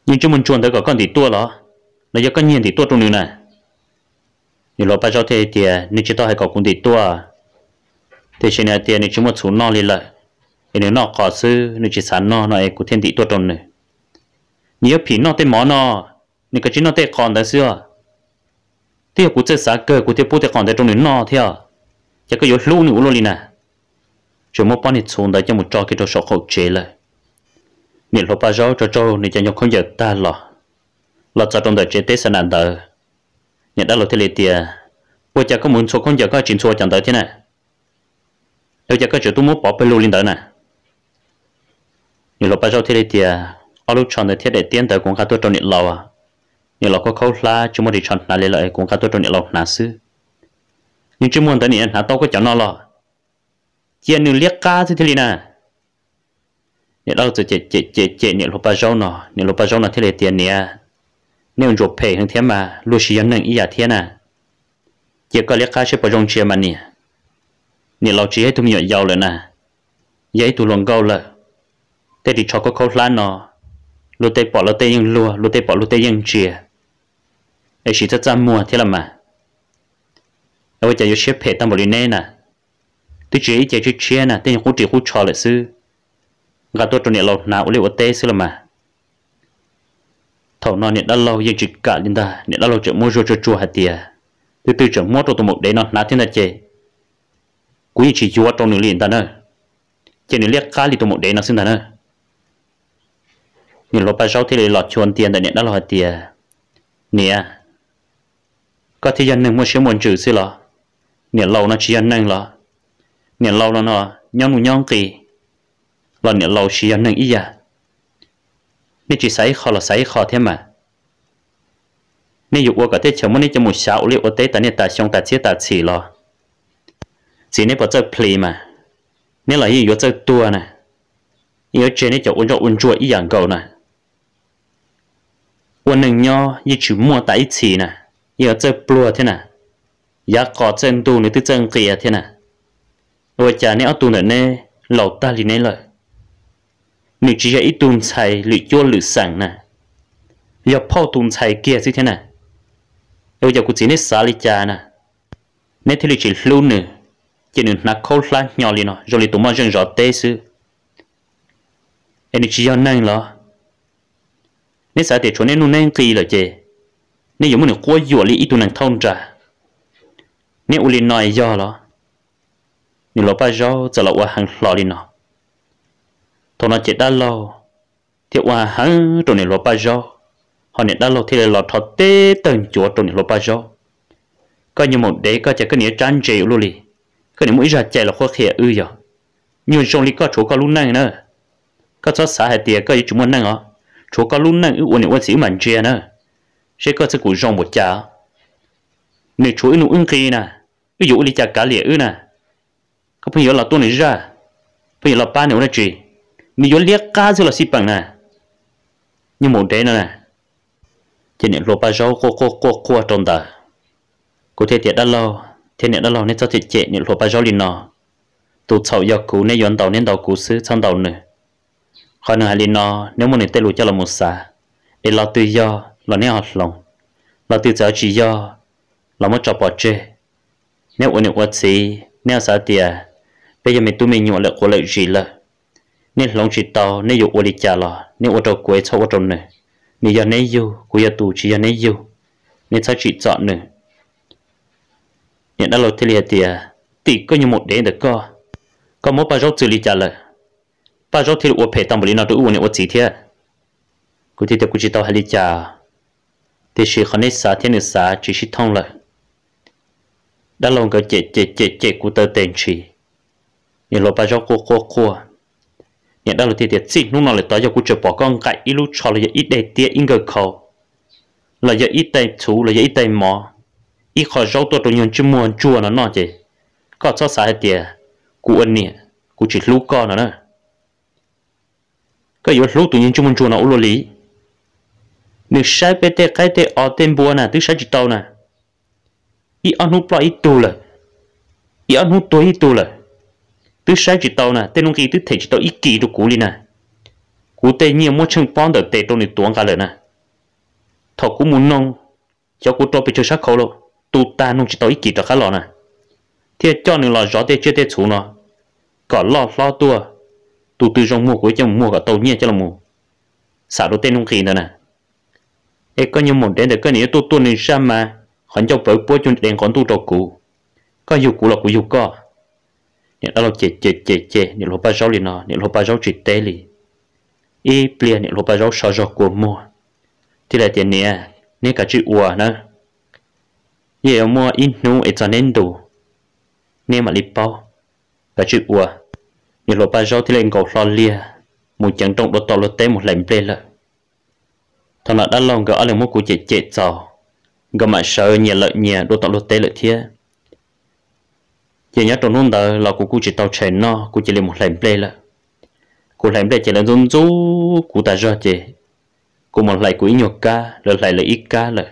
Yeej tsis muaj ntsuag ntawd kom koj ntim tuaj los? Los yog koj nyiag ntim tuaj rau nws na? Niam hluas Paj Zaub thiaj tias, Nws tsis tau hais kom kuv ntim tuaj, tiam sis nws hais tias nws tsis muaj txhuv noj li lawm, es nws noj qos xwb, nws tsis xav noj no es kuv thiaj ntim tuaj rau nws. Nws yuav phim noj tej mov no, nws kav tsij noj tej qos ntawd xwb os. Twb yog kuv txawj xav kawg kuv thiaj pub tej qos ntawd rau nws noj thiab. Ces koj yuav hlub nws ua luaj li na. Tseem muab pob niag txhuv ntawd coj mus tso kiag rau saum qaum tsev lawm. Niam hluas Paj Zaub tso tsaug nws cov nyuag khaub ncaws tag los, los txog rau ntawm tsev teb xa nas ntawd. Niam dab laug thiaj li tias, Ua cas koj mus ntxhua khaub ncaws koj tsis ntxhua cov ntawd thiab na? Ua cas koj tseem tuaj muab pov pawg lug li ntawd na? Niam hluas Paj Zaub thiaj li tias, Ob lub tsho ntawd thiab daim tiab ntawd kuv nqa tuaj rau niam laus, Niam laus khaub khaub hlab tsis muaj ris tsho hnav li lawm, kuv nqa tuaj rau niam laus hnav xwb. Nws ntsej muag ntawd niam hnav tau koj cov no los? Cia nws liab qab xwb thiaj li na. Niam dab laug txawm cem cem cem cem niam hluas Paj Zaub no, niam hluas Paj Zaub no thiaj li tias, Niam, nej ua ntsuas phem heev thiab mas, luag tsis yog neeg ib yam thiab na. Cia koj liab qab seb puas zoo ntsia mas niam. Niam laus tsis yog ib tug me nyuam yaus lawm na, yog ib tug hluas nkauj lawm. Tej ris tsho khaub khaub hlab no, luag tej pom luag tej yeej luag, luag tej pom luag tej yeej ntsia, es siv txaj txaj muag thiab los mas. Es ua cas yuav siab phem tag npaum li neb na? Twb tsis yog ib ce tshiab tshiab na, tej nyuag qub ris qub tsho lawm xwb. Nqa tuaj rau niam laus hnav ua liaj ua teb xwb los mas. Thaum no niam dab laug yeej tsis kam li ntag, niam dab laug tseem muab zuaj tsuag tsuag hais tias, Twb twb tseem muab rau tus maum dev no hnav thiab ntag ces kuv yeej tsis yuav rau nws li ntag na. Ces nws liab qab li tus maum dev no xwb ntag na. Niam hluas Paj Zaub thiaj li los chua ntia ntawm niam dab laug hais tias, Niam, koj thiaj yog neeg muaj siab muaj ntsws xwb los? Niam laus no tsis yog neeg los? Niam laus no no nyob nuj nyob nqis los niam laus tsis yog neeg ib yam. Nej tsis xav ib qho los xav ib qho thiab mas. Nej yuav ua kom teb chaws muab neb coj mus xyav ua liaj ua teb tas niaj tas xyoo tas txhiab tas txhim los txiv neb puas txawj plis mas? Neb los yeej yuav txawj tuag na. Yeej yuav tseg neb cov ua ntsoj ua ntsuag ib yam nkaus na. Ua neeg nyob yeej tsis muaj tas ib txhis na, yeej yuav txawj pluag thiab na. Yav qos txawj ntug nws twb txawj nqias thiab na. Ua cas neb ob tug ntawm neb laus tag li neb lawm? Nws tsis yog ib tug ntxhais lwm cuab lwm xeem na, yog phauj tus ntxhais kiag xwb thiab na. Ua cas kuv txiv neb xav li cas na, neb thiaj li tsis hlub nws, ces nws hnav khaub hlab hnyo li no zoo li tus moj zeej zov teb xwb? Es nws tsis yog neeg los? Neb xav tias tshuav neb nuj neb nqis lawm ces neb yuav muab nws quab yuam li ib tug neeg thauj nra. Neb ua li no yog los? Niam hluas Paj Zaub txawm los ua heev hlo li no. Thaum no ces dab laug thiaj ua heev rau niam hluas Paj Zaub, ho niam dab laug thiaj li los rho teb tawg ncuav rau niam hluas Paj Zaub. Koj nyuag maum dev koj, cas koj niam yuav tsab ntse ua luaj li? Koj niam muaj ib zaj cai los qhuab qhia wb yog? Nyuag zoo li koj tshuav koj lub neej na. Koj txhob xav hais tias koj yuav tsis muaj neej os. Tshuav koj lub neej wb ua niam ua txiv wb mam ntsia na, seb koj txoj kev zoo npaum cas. Nws tshuav wb nuj wb nqis na, wb yuav ua li cas kav liam wb na? Koj pheej yuav los tuaj nws zaj, pheej yuav los pab nws ua dab tsi? Nws yuav liab qab xwb los xij peem na, nyuag maum dev no na. Ces niam hluas Paj Zaub quaj quaj quaj quaj rau ntawd. Kuv thiaj tias dab laug thiab niam dab laug, neb txhob cem cem niam hluas Paj Zaub li no. Tus txhaum yog kuv, neb yuav ntaus neb ntaus kuv xwb, txhob ntaus nws. Qhov nws hais li no, neb muab nws tej lus coj los mus xav, es lo twg yog los neb ho hloov, lo twg txawm tsis yog los muab tso pov tseg. Neb ua niam ua txiv neb ho xav tias peb yog me tub me nyuam lawm quav lawm zis lawm, nej hloov tsis tau, neb yuav ua li cas los neb ua rau kuv es txhob ua rau nws. Nws yog neb yug, kuv yog tus tsis yog neb yug, neb txhob tsim txom nws. Niam dab laug thiaj li hais tias, Tim koj nyuag maum dev ntawm koj, koj muab Paj Zaub txwm li cas lawm? Paj Zaub thiaj li ua phem tau npaum li no rau wb ua niam ua txiv thiab. Kuv thiaj tias, Kuv tsis tau hais li cas, tiam sis qhov neb xav thiab nws xav tsis sib thooj lawm. Dab laug nkawd cem cem cem cem kuv taw tes ntshis, niam hluas Paj Zaub quaj quaj quaj. Niam dab laug thiaj tias, Txij hnub no lawm tod yog kuv tseem pom koj nqaim ib lub tsho los yog ib daim tiab ib nkawg khau, los yog ib tais txhuv los yog ib tais mov, ib qho zaub tuaj rau nyuag ntsej muag ntsuag no noj ces koj txhob xav hais tias kuv ua niam kuv tsis hlub koj no na. Koj yuav hlub tus nyuag ntsej muag ntsuag no ua luaj li? Nws saib peb tej qaib tej os tej npua na twb saib tsis tau na. Ib ob hnub ploj ib tug lawm, ib ob hnub tuag ib tug lawm, twb saib tsis tau na. Tej nuj nqis twb them tsis tau ib kis rau kuv li na. Kuv tej nyiaj muab tsheej pob ntawm tes rau nws tuav nqa lawm na. Thaum kuv mus noog, xyov kuv rau pes tsawg sab khau los, tu tag noog tsis tau ib kis rov qab los na, thiaj coj nws los zov tej tsiaj tej txhuv no kom loj hlob tuaj. Tus twg zoo muag kuv coj mus muag kom tau nyiaj coj los xam rau tej nuj nqis ntawd na. Es koj nyuag maum dev ntawm koj niam yuav tuaj tuaj nws zaj mas qhov ncauj pawv puab cuag dev nqov ntuj rau kuv. Koj yug kuv los kuv yug koj. Niam dab laug cem cem cem cem niam hluas Paj Zaub li no, niam hluas Paj Zaub tsis teb li. Ib pliag niam hluas Paj Zaub sov zog kua muag, thiaj li tias, Niam, neb kav tsij ua nawb. Yeej yuav muaj ib hnub es txog neb ntus, neb mam li paub. Kav tsij ua. Niam hluas Paj Zaub thiaj li nkaus hlo liag mus ceev nrooj dua tau luag teb mus hlais nplej lawm. Thaum no dab laug nkawd ob leeg muab kuv cem cem txaus, nkawd mam sawv nyias lawm nyias dua tom luag teb lawm thiab. Ces nyob rau hnub ntawd los kuv kuj tsis tau tshais noj, kuv cia li mus hlais nplej lawm. Kuv hlais nplej ces lawv ntxub ntxub kuv tas zog ces kuv mus hlais kuv ib nyuag kab, lawv hlais lawv ib kab lawm.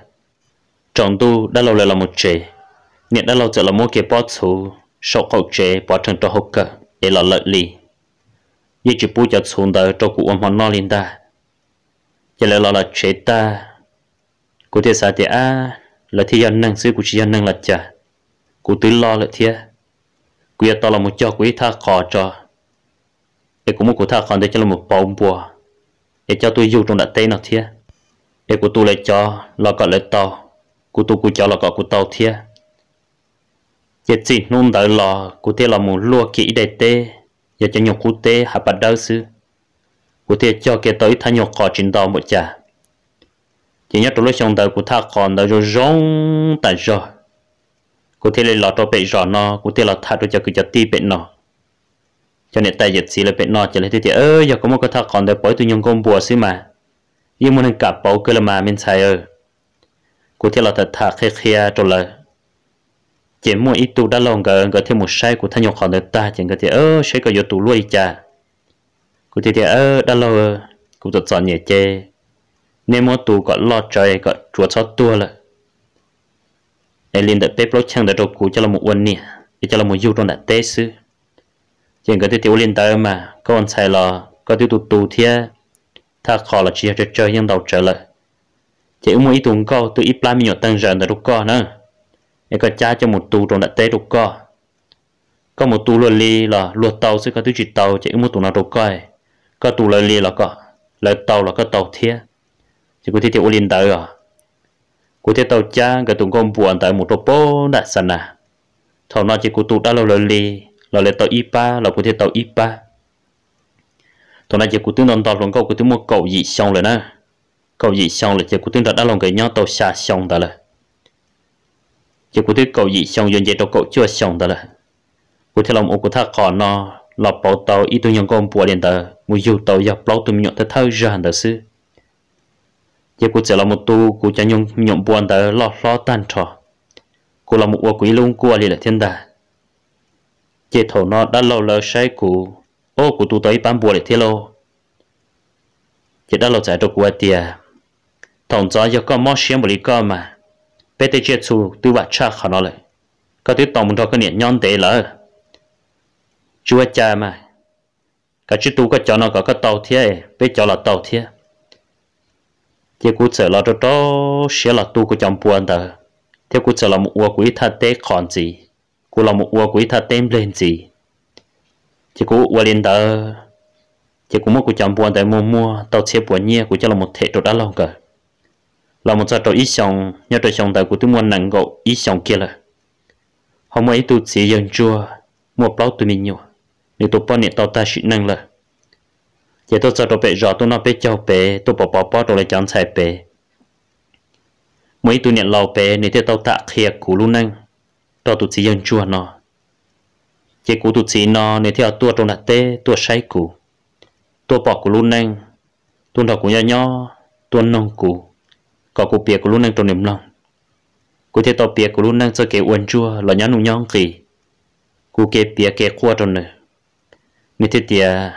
Tsaus ntuj dab laug lawv los mus tsev, niam dab laug txawm los muab kiag pob txhuv saum qaum tsev pov rhees rau hauv kawm es los lawm li, yeej tsis pub cov txhuv ntawd rau kuv ua hmo noj li ntag. Ces lawv los los tsev tag, kuv thiaj xav tias, ab, lawv thiaj yog neeg xwb, kuv tsis yog neeg los cas, kuv twb loj lawm thiab. Kuv yuav tau los mus cog kuv ib thaj qos tso, es kuv muab kuv thaj qos ntawd coj los pauv npua, es coj tuaj yug rau nram teb no thiab, es kuv tu lawv cov los kom lawv tau, kuv tu kuv cov los kom kuv tau thiab. Ces txij hnub ntawd los kuv thiaj los mus luaj kiag ib daim teb, yog cov nyuag qub teb hav pas dawb xwb, kuv thiaj cog kiag tau ib thaj nyuag qos tsis ntau npaum cas. Ces nyob rau lub xyoo ntawd kuv thaj qos ntawd zoo zoo tas zog, kuv thiaj li los rau pem zos no, kuv thiaj los tham rau cov kwv cov tij pem no. Cov niam tais yawm txiv lawv pem no ces lawv thiaj tias, yog koj muab koj thaj qos ntawd pauv ib tug nyuag nkauj npua xwb mas, yeej muaj neeg kam pauv kawg los mas me ntxhais. Kuv thiaj los tham tham qhia qhia rau lawv. Ces muaj ib tug dab laug nkawd, nkawd thiaj mus saib kuv thaj nyuag qos ntawd tag ces nkawd tias, saib koj yuav tus luaj li cas. Kuv thiaj tias, dab laug, kuv txom txom nyem ces nej muab tus kom loj tsawv kom tsuav txhob tuag lawm, es li ntawm peb plaub cheej ntawd rau kuv coj los ua niam es coj los yug rau nram teb xwb. Ces nkawd thiaj tias, ua li ntawd mas koj ua ntxhais los koj twb tu tu thiab, thaj qos los tsis yog tsawg tsawg yeej ntau tsawv lawm. Ces wb muaj ib tug nkauj twb ib plab me nyuam teeg zaws ntawd rau koj na, es koj cab coj mus tu rau nram teb rau koj. Koj mus tu luag li los luag tau xwb, koj twb tsis tau ces wb muab tus no rau koj. Koj tu lawv li los kom lawv tau los koj tau thiab. Ces kuv thiaj tias ua li ntawd os. Kuv thiaj tau cab nkawd tus nkauj npua ntawd mus rau pem nram Xa Nas. Thaum no ces kuv tu dab laug lawv li los lawv tau ib pab los kuv thiaj tau ib pab. Thaum no ces kuv twb nto nto hluas nkauj, kuv twb muaj kaum yim xyoo lawm na. Kaum yim xyoo lawm ces kuv twb nrog dab laug nkawd nyob tau xya xyoo ntawd lawm. Ces kuv twb kaum yim xyoo yuav nce rau kaum cuaj xyoo ntawd lawm. Kuv thiaj los ua kuv thaj qos no los pauv tau ib tug nyuag nkauj npua li ntawd mus yug tau yog plaub tug me nyuam thawj thawj zag ntawd xwb. Ces kuv txawm los mus tu kuv cov nyuag me nyuam npua ntawd loj hlob tag nrho, kuv los mus ua kuv ib lub nkuaj li lawm thiab ntag. Ces thaum no dab laug lawv saib kuv, o, kuv tu tau ib pab npua lawm thiab lauj. Ces dab laug txawm hais rau kuv hais tias, thaum ntxov yog koj mob siab npaum li koj mas, peb tej tsiaj txhu twb vam tshaj qhov no lawm. Koj twb tau mus nrog koj niam nyob ntev lawm. Tsis ua cas mas, kav tsij tu koj cov no kom koj tau thiab, peb cov los tau thiab. Ces kuv txawm los rau rau siab los tu kuv cov npua ntawd, thiab kuv txawm los mus ua kuv ib thaj teb qos ntxiv, kuv los mus ua kuv ib thaj teb npleg ntxiv. Ces kuv ua li ntawd, ces kuv muab kuv cov npua ntawd muag muag tau txhiab puas nyiaj kuv coj los them rau dab laug nkawd. Los mus txog rau ib xyoo, nyob rau xyoo ntawd kuv twb muaj nees nkaum ib xyoo kiag lawm. Ho muaj ib tug txiv yawg ntsuag muaj plaub tug me nyuam, nws tus poj niam tau tag sim neej lawm. Ces tuaj txog rau pem zos tuaj noj peb caug pem, tuaj pov pov pob rau lawv cov ntxhais pem. Muaj ib tug niam laus pem nws thiaj tau tham qhia kuv lub neej rau tus txiv yawg ntsuag no. Ces kuv tus txiv no nws thiaj tuaj rau nram teb tuaj saib kuv, tuaj pom kuv lub neej, tuaj nrog kuv nyob nyob, tuaj noog kuv, kom kuv piav kuv lub neej rau nws mloog. Kuv thiaj tau piav kuv lub neej txoj kev ua ntsuag los nyob nuj nyob nqis, kuv kev piav kev quaj rau nws. Nws thiaj tias,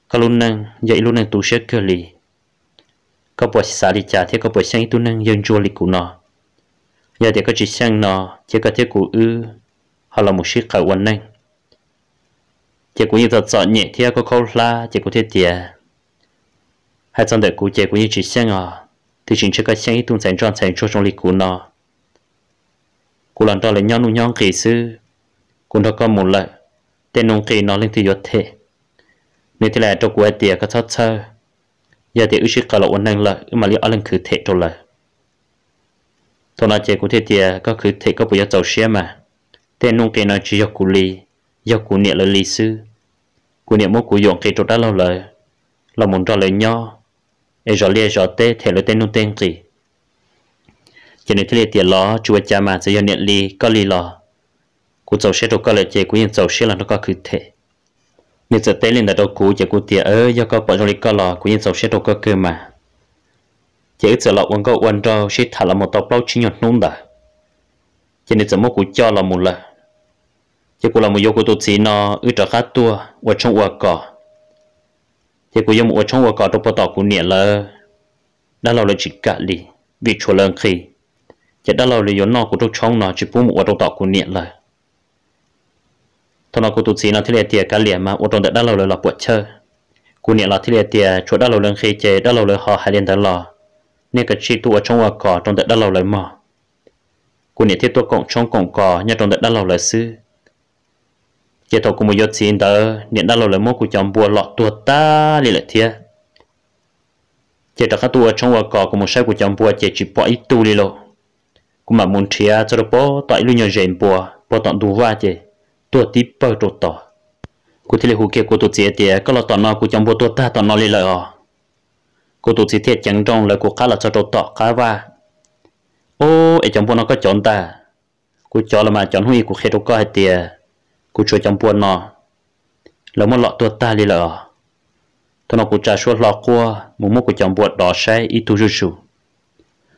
koj lub neej yog ib lub neej tu siab kawg li. Koj puas xav li cas thiab koj puas xyeej ib tug neeg yawg ntsuag li kuv no? Yog tias koj tsis xyeej no, ces koj thiab kuv wb ho los mus sib qawm ua neej. Ces kuv yeej txom txom nyem thiab khaub khaub hlab, ces kuv thiaj tias, hais txog ntawm kuv ces kuv yeej tsis xyeej os, tiam sis ntshe koj xyeej ib tug ntxhais ntsoj ntxhais ntsuag zoo li kuv no. Kuv los nrog lawv nyob nuj nyob nqis xwb, kuv nrog koj mus lawm, tej nuj nqis no leej twg yuav them? Nws thiaj li hais rau kuv hais tias, koj txhob txhawj, yog tias wb sib qawm los ua neej lawm wb mam li ob leeg khwv them rau lawv. Thaum no ces kuv thiaj tias, koj khwv them koj puas yuav txaus siab mas? Tej nuj nqis no tsis yog kuv li, yog kuv niam lawv li xwb. Kuv niam muab kuv yuam nqis rau dab laug lawv, los mus nrog lawv nyob, es zov liaj zov teb them lawv tej nuj tej nqis. Ces nws thiaj li tias, los tsis ua cas mas, txawm yog niam li koj li los kuv txaus siab rau koj lawm ces kuv yeej txaus siab los nrog koj khwv them. Nws txawm teb li ntawd rau kuv ces kuv tias, yog koj pom zoo li koj los kuv yeej txaus siab rau koj kawg mas. Ces wb txawm los ua nkauj ua nraug sib tham los mus tau plaub tsib nyuag hnub ntawd, ces nws txawm muab kuv coj los mus lawm. Ces kuv los mus yuav kuv tus txiv no, wb rov qab tuaj ua tshoob ua kos. Ces kuv yuav mus ua tshoob ua kos rau puag tom kuv niam lawv, dab laug lawv tsis kam li, vim tshuav lawv nqi. Ces dab laug lawv yuav noj kuv rooj tshoob no tsis pub mus ua rau tom kuv niam lawv. Thaum no kuv tus txiv no thiaj li tias kav liam mas ua rau ntawm dab laug lawv los puam chawj. Kuv niam los thiaj li tias tshuav dab laug lawv nqi ces dab laug lawv ho hais li ntawd los, nej kav tsij tuaj ua tshoob ua kos rau ntawm dab laug lawv mog. Kuv niam thiaj tuaj koom tshoob koom kos nyob rau ntawm dab laug lawv xwb. Ces thaum kuv mus yuav txiv ntawd, niam dab laug lawv muab kuv cov npua lom tuag tag li lawm thiab. Ces rov qab tuaj ua tshoob ua kos, kuv mus saib kuv cov npua ces tsis pom ib tug li lauj. Kuv mam mus nrhiav txog rau puag tom ib lub nyuag zes npua puag tom ntug vaj ces tuag tib pawg rau tod. Kuv thiaj li hu kiag kuv tus txiv tias koj los tom no, kuv cov npua tuag tag tom no li lawm os. Kuv tus txiv thiaj ceev nrooj lawv kuv qab los txog rau tom qab vaj. Ub, es cov npua no koj cov ntag? Kuv cov los mas cov hnub ib kuv qhia rau koj hais tias kuv tshuav cov npua no, lawv muab lom tuag tag li lawm os. Thaum no kuv tsa suab hlo quaj mus muab kuv cov npua dov saib ib tug zuj zus,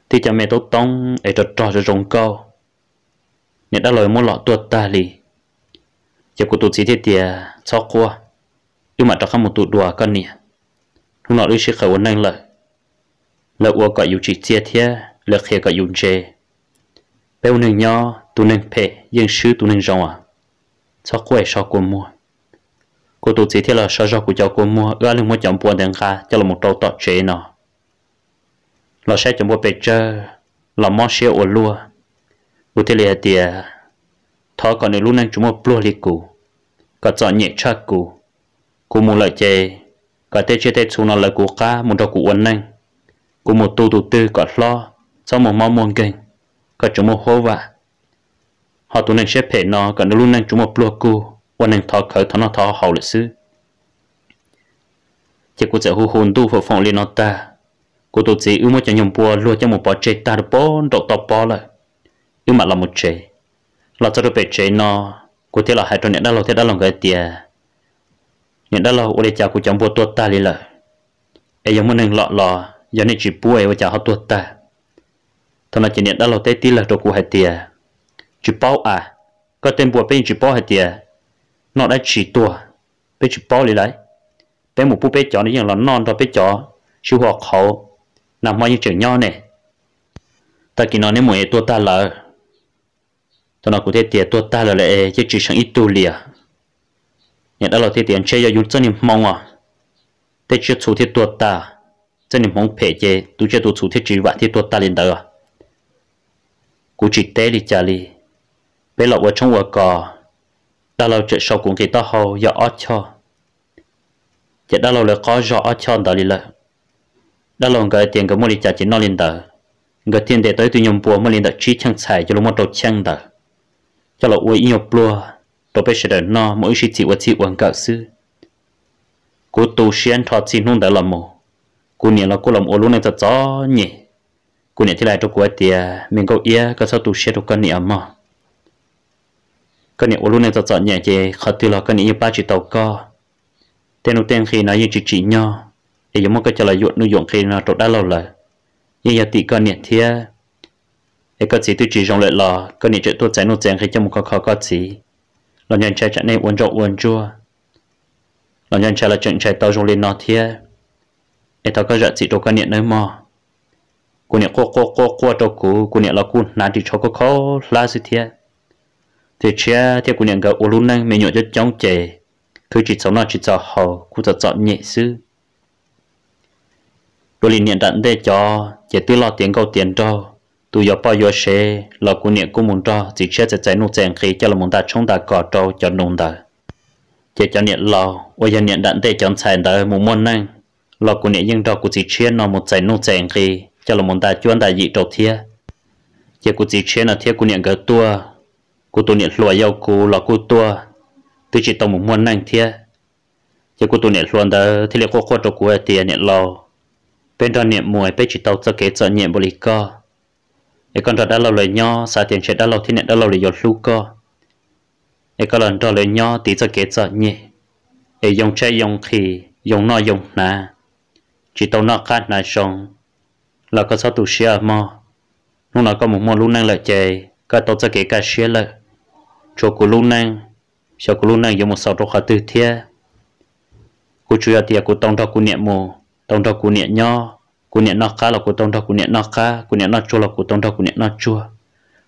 tib cov me toob toob es rog rog zoo zoo nkauj. Niam dab laug muab lom tuag tag li. Ces kuv tus txiv thiaj tias txhob quaj, wb mam rov qab mus tu dua koj niam. Hnub no wb sib qawm ua neej lawm, lawv ua kom yus tsim txiaj thiab lawv qhia kom yus ntse. Peb ua neeg nyob, tus neeg phem yeej swb tus neeg zoo os. Txhob quaj es so kua muag. Kuv tus txiv thiaj los so zog kuv cov kua muag, wb ob leeg muab cov npua ntawd nqa coj los mus rau tom tsev no. Los saib cov npua pes tsawg los mob siab ua luaj. Kuv thiaj li hais tias thov kom nws lub neej tsis muaj pluag li kuv, kom txom nyem tshaj kuv. Kuv mus lawm ces kom tej tsiaj tej txhu no lawv kuv qab mus nrog kuv ua neej. Kuv mus tu tus twg kom hlob, txhob muaj mob muaj nkeeg, kom tseem muaj huab vam. Ho tus neeg siab phem no kom nws lub neej tsuas muaj pluag kug, ua neeg thov khawv thov noj thov haus lawm xwb. Ces kuv txawm hu hu ntuj foom foom li no tag, kuv tus txiv wb muab cov nyuag npua luag coj mus pov tseg tag rau puag nraum toj pob lawm, wb mam los mus tsev. Los txog rau pem tsev no, kuv thiaj los hais rau niam dab laug thiab dab laug nkawd tias, niam dab laug, ua li cas kuv cov npua tuag tag li lawm, es yog muaj neeg lom los yog nej tsis pub es ua cas ho tuag tag? Thaum no ces niam dab laug teb tib lawg rau kuv hais tias, tsis paub as, koj tej npua peb yeej tsis paub hais tias noj dab tsi tuag, peb tsis paub li lauj. Peb mus pub peb cov no yeej los noj nrog peb cov sib hua qhauv, nag hmo yeej tseem nyob ne. Tag kis no neb mus es tuag tag lawm. Thaum no kuv thiaj tias tuag tag lawm lawm es yeej tsis seem ib tug li. Niam dab laug thiaj tias ntshe yog yus txoj niag hmoov os, tej tsiaj txhu thiaj tuag tag. Txoj niag hmoov phem ces tus tsiaj tus txhu thiaj tsis vam thiaj tuag tag li ntawd. Kuv tsis teb li cas li. Peb los ua tshoob ua kos, dab laug tseem sau kuv nqi taub hau yog ob choj. Ces dab laug lawv qob zog ob choj ntawd li lawm. Dab laug nkawd tias nkawd muaj li cas ces noj li ntawd. Nkawd thiaj ntes tau ib tug nyuag npua muaj li ntawm tsib cheej txhais coj los muab rau cheej ntawd, coj los ua ib nyuag pluag rau peb sawv daws noj, muaj wb sib txig ua txij ua nkawm xwb. Kuv tu siab nrho txij hnub ntawd los mus, kuv niam los kuj los ua lub neej txom txom nyem. Kuv niam thiaj li hais rau kuv hais tias, me nkauj iab, koj txhob tu siab rau koj niam mog. Koj niam ua lub neej txom txom nyem ces qhov twg los koj niam yeej pab tsis tau koj. Tej nuj tej nqi no yeej tsis tsim nyog, es yuav muab koj coj los yuam nuj yuam nqi no rau dab laug lawm, yeej yog tim koj niam thiab. Es koj txiv twb tsis zoo lawm los koj niam tseem tuaj txais nuj txais nqi coj mus khov kho koj txiv, los nco ntshai tsam nej ua ntsoj ua ntsuag, los nco ntshai los tseem ntshai tau zoo li no thiab. Es thov koj zam txim rau koj niam nawb mog. Kuv niam quaj quaj quaj quaj rau kuv, kuv niam los kuj hnav ris tsho khaub khaub hlab xwb thiab. Tiam tshiab thiab kuv niam nkawd ua lub neej me nyuam coob coob ces khwv tsis txaus noj tsis txaus haus, kuj txom txom nyem xwb. Dua li niam nram ntej cov ces twb loj tiav nkauj tiav nraug, tus yuav poj yuav sev los kuv niam kuj mus nrog txiv tshiab txais txais nuj txais nqi coj los mus nta tshoob nta kos rau cov nus ntawd. Ces cov niam laus uas yog niam nram ntej cov ntxhais ntawd mus muaj neej, los kuv niam yeej nrog kuv txiv tshiab no mus txais nuj txais nqi coj los mus nta cuab nta yim rau thiab. Ces kuv txiv tshiab no thiab kuv niam nkawd tuaj, kuv tus niam hluas yau kuv los kuj tuaj, twb tsis tau mus muaj neej thiab. Ces kuv tus niam hluas ntawd thiaj li quaj quaj rau kuv hais tias, niam laus, peb nrog niam mus peb tsis tau txoj kev txom nyem npaum li koj. Es koj nrog dab laug lawv nyob xav tias ntshe dab laug thiab niam dab laug lawv yuav hlub koj. Es koj los nrog lawv nyob tiv txoj kev txom nyem, es yoo tshaib yoo nqhis, yoo noj yoo hnav, tsis tau noj qab hnav zoo, los koj txhob tu siab mog. Hnub no koj mus muaj lub neej lawm ces koj tau txoj kev kaj siab lawm. Tshuav kuv lub neej, xyov kuv lub neej yuav mus xaus rau qhov twg thiab. Kuv tsuas yog tias kuv tau nrog kuv niam mus, tau nrog kuv niam nyob, kuv niam noj qab los kuv tau nrog kuv niam noj qab, kuv niam noj tsuag los kuv tau nrog kuv niam noj tsuag,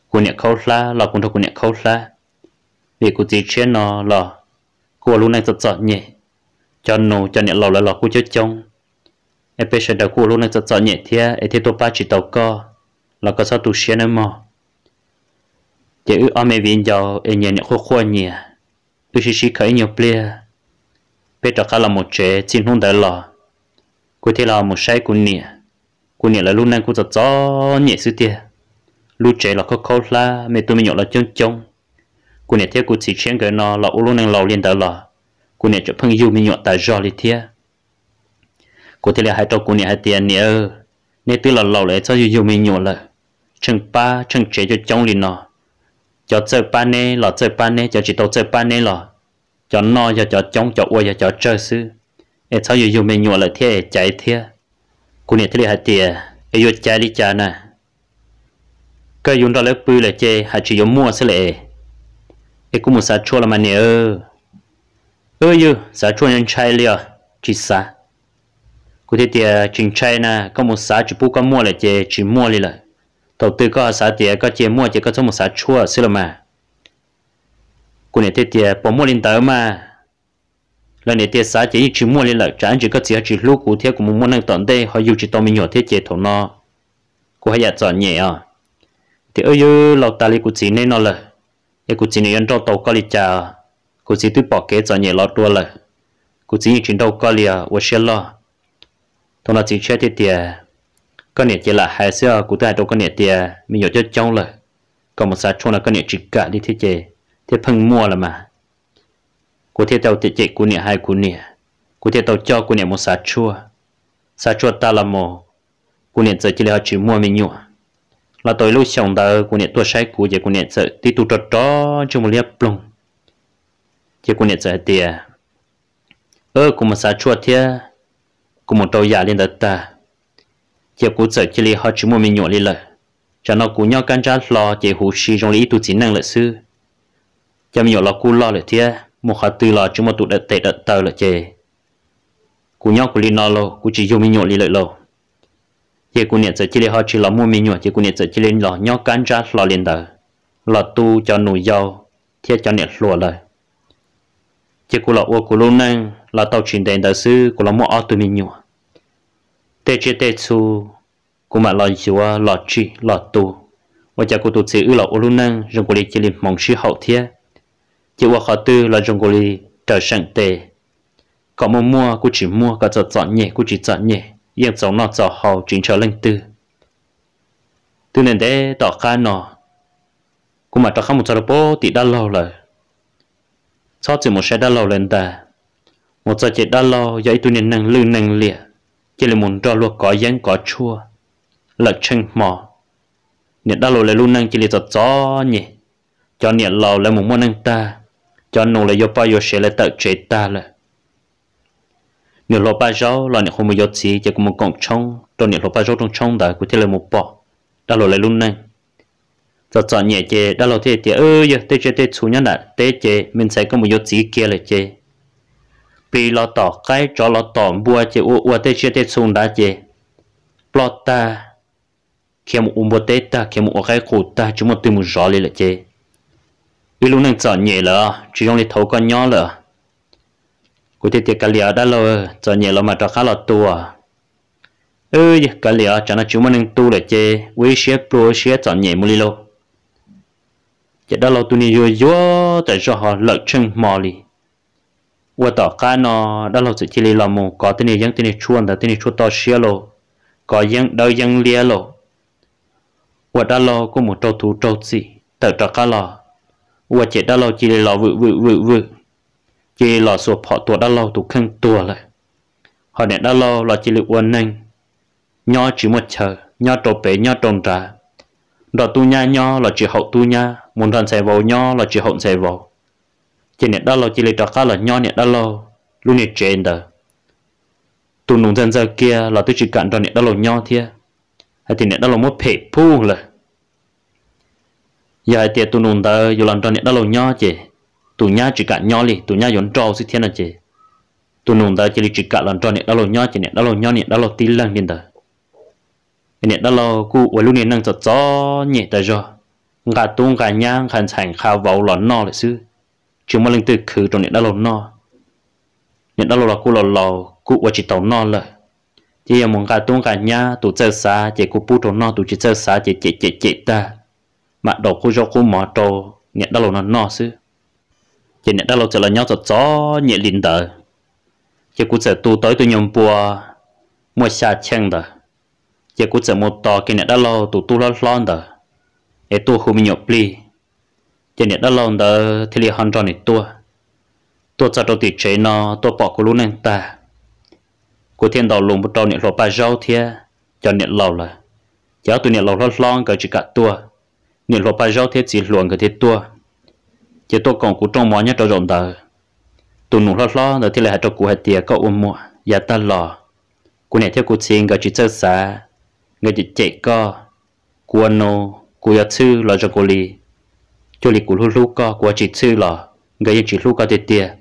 kuv niam khaub hlab los kuv nrog kuv niam khaub hlab. Vim kuv txiv tshiab no los kuj ua lub neej txom txom nyem, cov nus cov niam laus lawv los kuj coob coob, es peb sawv daws kuj ua lub neej txom txom nyem thiab es thiaj tuaj pab tsis tau koj, los koj txhob tu siab nawb mog. Ces wb ob me viv ncaus es nyias niam quaj quaj nyias, wb sib sib khaws ib nyuag pliag, peb rov qab los mus tsev. Txij hnub ntawd los kuv thiaj li mus saib kuv niam. Kuv niam lawv lub neej kuj txom txom nyem xwb tiag. Lub tsev los khaub khaub hlab, me tub me nyuam los coob coob. Kuv niam thiab kuv txiv tshiab nkawd no los ua lub neej laus li ntawd los kuv niam tseem pheej yug me nyuam tas zog li thiab. Kuv thiaj li hais rau kuv niam hais tias, Niam, neb twb los laus lawm es txhob yug yug me nyuam lawm. Tsheej pab tsheej tsev coob coob li no, cov txawj pab neb los txawj pab neb, cov tsis tau txawj pab neb los cov noj yog cov coob, cov ua yog cov tsawg xwb, es txhob yug yug me nyuam lawm thiab es caiv thiab. Kuv niam thiaj li hais tias, Es yuav caiv li cas na? Koj yug nrog lawv pw lawm ces haj tseem yuav muaj xwb lawm. Es kuv mus xav tshuaj los mas niam. Wb yug xav tshuaj ntshai li os, tsis xav. Kuv thiaj tias, Tsis ntshai na, koj mus xav tsis pub koj muaj lawm ces tsis muaj li lawm. Thaum twg koj ho xav tias koj cia muaj ces koj txhob mus xav tshuaj xwb los mas. Kuv niam thiaj tias, Puas muaj li ntawd mas? Lawv niam tias xav ces yeej tsis muaj li lawm, tsam ntsis koj txiv ho tsis hlub kuv thiab kuv mus muaj neej tom ntej ho yug tsis tau me nyuam thiab ces thaum no kuv haj yam txom nyem os. Tias, Wb yug laus tas li kuv txiv neb no lawm, es kuv txiv nws yuav nrauj tau koj li cas? Kuv txiv twb pom kev txom nyem los dua lawm, kuv txiv yeej tsis nrauj koj li os, ua siab loj. Thaum no txiv tshiab thiaj tias, Koj niam ces lam hais xwb os, kuv twb hais rau koj niam tias me nyuam coob coob lawm, kom mus xav tshuaj no koj niam tsis kam li thiab ces thiaj pheej muaj los mas. Kuv thiaj tau cem kuv niam hais kuv niam, kuv thiaj tau coj kuv niam mus xav tshuaj. Xav tshuaj tag los mus, kuv niam txawm cia li ho tsis muaj me nyuam. Los tau ib lub xyoos ntawd kuv niam tuaj saib kuv ces kuv niam txawm tib tug rog rog ntsej muag liab ploog. Ces kuv niam txawm hais tias, Kuv mus xav tshuaj thiab kuv mus rau yam li ntawd tag, ces kuv txawm cia li ho tsis muaj me nyuam li lawm. Tsam no kuv nyob kab ntsab hlo ces huv si zoo li ib tug txiv neej lawm xwb. Cov me nyuam los kuj loj lawm thiab, mus qhov twg los tsis muaj tus dawm tes dawm taw lawm ces kuv nyob kuv li no lauj, kuv tsis yug me nyuam li lawm lauj. Ces kuv niam txawm cia li ho tsis los muaj me nyuam ces kuv niam txawm cia li los nyob kab ntsab hlo li ntawd, los tu cov nus yau thiab cov niam hluas lawm. Ces kuv los ua kuv lub neej los tau tsis ntev ntawd xwb kuv los muaj ob tug me nyuam. Tej tsiaj tej txhu kuv mam los yuav los tsim los tu. Ua cas kuv tus txiv wb los ua lub neej zoo nkaus li cia li hmoov sib haum thiab. Ces ua qhov twg los zoo nkaus li raws seem tes, kom muaj muaj kuj tsis muaj, kom txom txom nyem kuj tsis txom nyem, yeej txaus noj txaus haus tsis ntshaw leej twg. Twb ntev ntev tom qab no, kuv mam rov qab mus txog rau pem tim dab laug lawm. Txhob txwm mus saib dab laug lawm ntag. Mus txog ces dab laug yog ib tug niag neeg lwj neeg liam, cia li mus nrog luag kov yeeb kov tshuaj lawm tsheej hmo. Niam dab laug lawv lub neej cia li txom txom nyem. Cov niam laus lawv mus muaj neej tag, cov nus lawv yuav poj yuav sev lawv tawm tsev tag lawm. Niam hluas Paj Zaub los niam qhuav mus yuav txiv ces kuv mus koom tshoob rau niam hluas Paj Zaub rooj tshoob ntawd kuv thiaj li mus pom dab laug lawv lub neej. Txom txom nyem ces dab laug thiaj tias, Yog tej tsiaj tej txhu nyob nram teb ces me ntxhais koj mus yuav txiv kiag lawm ces plis los tom qaib, tsov los tom npua ces ua ua tej tsiaj tej txhu ntawd ces ploj tag, khiav mus ua npua teb tag, khiav mus ua qaib qus tag, tsis muaj twg mus zov li lawm ces wb lub neej txom nyem lawm, tsis zoo li thaum koj nyob lawm. Kuv thiaj tias, Kav liam dab laug, txom nyem los mas rov qab los tu. Yog kav liam, tsam no tsis muaj neeg tu lawm ces ua ib siab pluag ib siab txom nyem mus li lauj. Ces dab laug tus niag yuag yuag tas zog ho lawm tsheej hmo li. Ua tom qab no dab laug txawm cia li los mus kov tej niag yeeb tej niag tshuaj ntawd, tej niag tshuaj toj siab lauj, kov yeeb dawb yeeb liab lauj. Ua dab laug kuj mus raug tus raug txim tawm rov qab los, ua ces dab laug cia li los vwm vwm vwm vwm, cia li los xuas phom tua dab laug tus kheej tuag lawm. Ho niam dab laug los cia li ua neeg nyob tsis muaj chaw, nyob rau pem nyob rau nrad, nrog tub nyab nyob los tsis haum tub nyab, mus nrog ntxhais vauv nyob los tsis haum ntxhais vauv. Ces niam dab laug cia li rov qab los nyob niam dab laug lub niag tsev ntawd. Tus nus ntxawg ntxawg kiag los twb tsis kam nrog niam dab laug nyob thiab. hais tias niam dab laug muab phem phuj lawm. Yog hais tias tus nus ntawd yuav los nrog niam dab laug nyob ces tus nyab tsis kam nyob li, tus nyab yuav nrauj xwb thiab no ces tus nus ntawd cia li tsis kam los nrog niam dab laug nyob ces niam dab laug nyob niam dab laug tib leeg li ntawd. Niam dab laug kuj ua lub niag neej txom txom nyem tas zog, nqa tub nqa nyab nqa ntxhais nqa vauv los noj lawm xwb, tsis muaj leej twg khwv rau niam dab laug noj. Niam dab laug los kuj laus laus kuj ua tsis taus noj lawm, ces yog mus nqa tub nqa nyab, tus txawj xav ces kuj pub rau noj, tus tsis txawj xav ces cem cem cem tag, mam daus qub zaub qub mov rau niam dab laug no noj xwb. Ces niam dab laug txawm los nyob txom txom nyem li ntawd, ces kuv txawm tu tau ib tug nyuag npua muaj xya cheej ntawd, ces kuv txawm mus tos kiag niam dab laug tus tub hlob hlob ntawd es tuaj hu me nyuam plig. Ces niam dab laug ntawd thiaj li ho nrog nws tuaj. Tuaj txog rau tim tsev no tuaj pom kuv lub neej tag, kuv thiaj ntaus lus rau niam hluas Paj Zaub thiab cov niam laus lawm, ces ob tug niam laus hlob hlob nkawd tsis kam tuaj, niam hluas Paj Zaub thiab txiv hluas nkawd thiaj tuaj. Ces tuaj koom kuv rooj mov nyob rau zaum ntawd, tus nus hlob hlob ntawd thiaj li hais rau kuv hais tias, koj ua muam, yav tag los kuv niam thiab kuv txiv nkawd tsis txawj xav, nkawd cem cem koj. Kuv ua nus kuv yuav txhwj los zoo nkaus li, cuag li kuv hlub hlub koj, kuv ua tsis txhwj los nkawd yeej tsis hlub koj tiag tiag.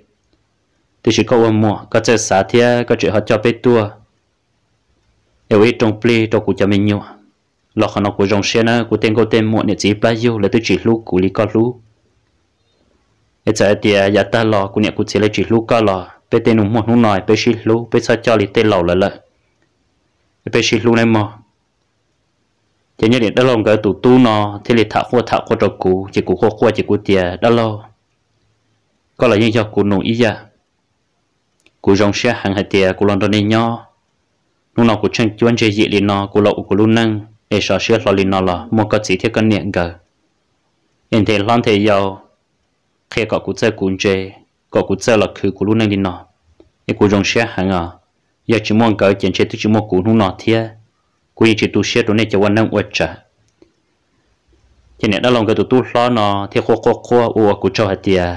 Tiam sis koj ua muam koj txawj xav thiab koj tseem ho coj peb tuaj es ua ib rooj plig rau kuv cov me nyuam, los qhov no kuv zoo siab na. Kuv tej nkauj tej muam niam txiv plab yug lawv twb tsis hlub kuv li koj hlub. Es txawm hais tias yav tag los kuv niam kuv txiv lawv tsis hlub koj los peb tej nus muag hnub no peb sib hlub, peb txhob coj li tej laus lawv lawm, peb sib hlub nawb mog. Ces nyob niam dab laug nkawd tus tub no thiaj li tham quaj tham quaj rau kuv, ces kuv quaj quaj ces kuv tias, dab laug, koj los yeej yog kuv nus ib yam. Kuv zoo siab heev hais tias kuv los nrog nej nyob. Hnub no kuv tsheej cuab ntseg yim li no kuv los ua kuv lub neej es sov siab hlo li no los muaj koj txiv thiab koj niam nkawd es nthe hlob nthe yau qhia kom kuv txawj kuv ntse, kom kuv txawj los khwv kuv lub neej li no. Es kuv zoo siab heev os. Yog tsis muaj nkawd ces ntshe twb tsis muaj kuv hnub no thiab. Kuv yeej tsis tu siab rau nej cov ua neej ua tsav. Ces niam dab laug nkawd tus tub hlob no thiaj quaj quaj quaj ua ua kuv tsaug hais tias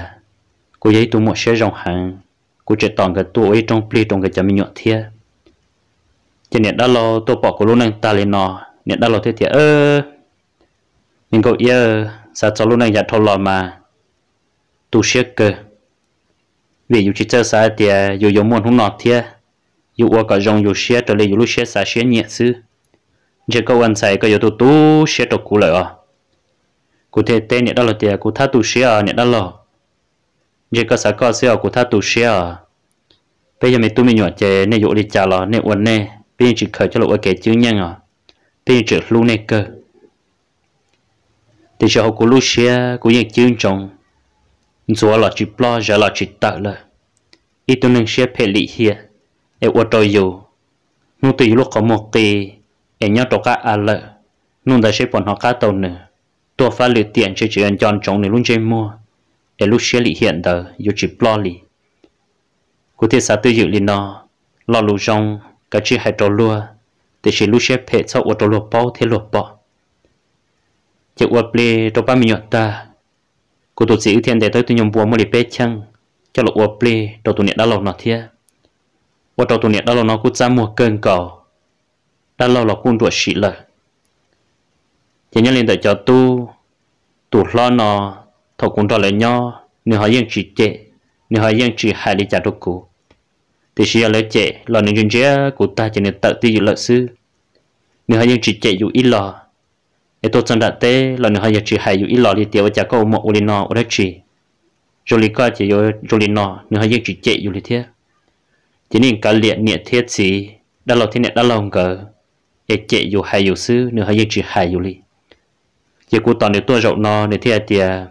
kuv yog ib tug muam siab zoo heev, kuv tseem tos nkawd tuaj ua ib rooj plig rau nkawd cov me nyuam thiab. Ces niam dab laug tuaj pom kuv lub neej tag li no, niam dab laug thiaj tias, me nkauj iab, xav txog lub neej yav dhau los mas tu siab kawg, vim yus tsis txawj xav hais tias yus yuav muaj hnub no thiab. Yus ua kom zoo yus siab raws li yus lub siab xav siab nyiam xwb. Ntshe koj ua ntxhais koj yuav tu tu siab rau kuv lawm os. Kuv thiaj teb niam dab laug tias, kuv thab tu siab os niam dab laug. Ntshe koj xav koj xwb os, kuv thab tu siab os. Peb yog me tub me nyuam ces nej yuav ua li cas los nej ua nej, peb yeej tsis khaws coj los ua kev cwb nyeej os, peb yeej tseem hlub nej kawg. Tiam sis hauv kuv lub siab kuv yeej cwb ntsoov, ntxuav los tsis ploj, zam los tsis tawm lawm. Ib tug neeg siab phem lim hiam es ua rau yus, hnub twg yus lub qhov muag qi es nyob rau qab av lawm, hnub ntawd seb puas hnov qab tau nws. Tuaj fab lwm tiam ntshe tseem yuav nco ntsoov nws lub ntsej muag, es lub siab lim hiam ntawd yuav tsis ploj li. Kuv thiaj xav twj ywm li no, lo lus zoo kav tsij hais rau luag, tiam sis lub siab phem txhob ua rau luag paub thiab luag pom. Ces ua plig rau pab me nyuam tag, kuv tus txiv wb thiaj ntes tau ib tug nyuag npua muaj li peb cheej coj los ua plig rau tus niam dab laug no thiab. Ua rau tus niam dab laug no kuj txaj muag kawg nkaus, dab laug los kuj nruam sim lawm. Ces nyob li ntawm cov tub, tus hlob no, thaum kuv nrog lawv nyob nws ho yeej tsis cem, nws ho yeej tsis hais li cas rau kuv. Tiam sis yog lawv cem los nws ntsia ntsia kuv tag ces nws tawm twj ywm lawm xwb. Nws ho yeej tsis cem yus ib los, es tuaj txog nram teb los nws ho yog tsis hais yus ib los li tias ua cas koj ua muam ua li no ua dab tsi, zoo li koj ces yuav zoo li no, nws ho yeej tsis cem yus li thiab. Ces nws kav liam niam thiab txiv, dab laug thiab niam dab laug nkawd, es cem yus hais yus xwb, nws ho yeej tsis hais yus li. Ces kuv tos nws tuaj zaum no nws thiaj hais tias,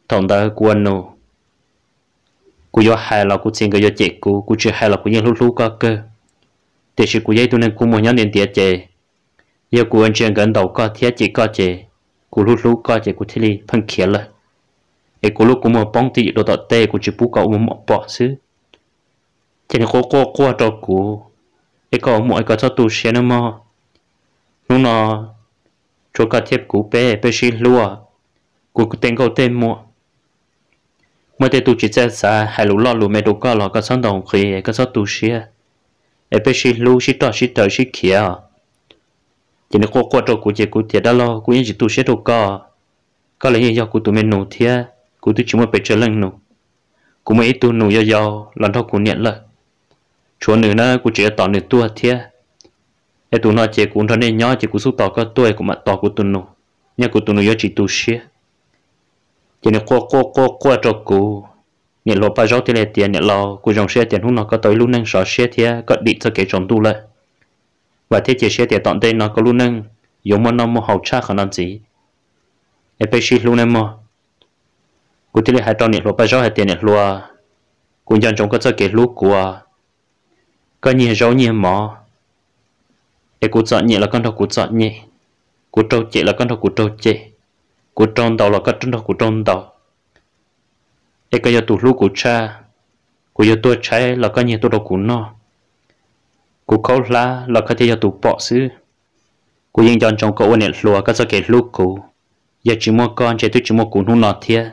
thaum ntawd kuv ua nus, kuv yuav hais los kuv txiv nkawd yuav cem kuv, kuv tsis hais los kuv yeej hlub hlub koj kawg. Tiam sis kuv yog ib tug neeg kua muag nyob ntiav ntiav ces yog kuv ua ntsia nkawd ntaus koj thiab cem koj ces kuv hlub hlub koj ces kuv thiaj li pheej khiav lawm. Es kuv lub kua muag poob twj ywm rau tom tej, kuv tsis pub koj ua muam pom xwb. Ces nws quaj quaj quaj rau kuv, es koj ua muam es koj txhob tu siab nawb mog. Hnub no tshuav koj thiab kuv peb, peb sib hlub. Kuv tej nkauj tej muam, muaj tej tug tsis txawj xav hais lus loj lus me rau koj los koj txhob ntaus nqi, koj txhob tu siab, es peb sib hlub sib roj sib raws sib khiav os. Ces nws quaj quaj rau kuv ces kuv tias dab laug, kuv yeej tsis tu siab rau koj. Koj los yeej yog kuv tus me nus thiab, kuv twb tsis muaj pes tsawg leej nus. Kuv muaj ib tug nus yau yau los nrog kuv niam lawm. Tshuav nws na kuv tseem yuav tos nws tuaj thiab. Es tus no ces kuv nrog nej nyob ces kuv xub tos koj tuaj es kuv mam tos kuv tus nus, nyob kuv tus nus yuav tsis tu siab. Ces nws quaj quaj quaj quaj rau kuv. Niam hluas Paj Zaub thiaj li tias niam laus, kuv zoo siab tias hnub no koj tau ib lub neej sov siab thiab koj dim txoj kev tsaus ntuj lawm. Vam thiab cia siab tias tom ntej no koj lub neej yuav muaj noj muaj haus tshaj qhov no ntxiv, es peb sib hlub nawb mog. Kuv thiaj li hais rau niam hluas Paj Zaub hais tias niam hluas, kuv nco ntsoov koj txoj kev hlub kuv. Koj nyiag zaub nyiag mov, es kuv txom nyem los koj nrog kuv txom nyem, kuv raug cem los koj nrog kuv raug cem, kuv raug ntaus los koj nrog kuv raug ntaus. Es koj yog tus hlub kuv tshaj, kuv yuav tuag tshaib los koj nyiag tuaj rau kuv noj, kuv khaub hlab los koj thiaj yog tus pom xwb. Kuv yeej nco ntsoov koj ua niam hluas koj txoj kev hlub kuv, yog tsis muaj koj ntshe twb tsis muaj kuv hnub no thiab.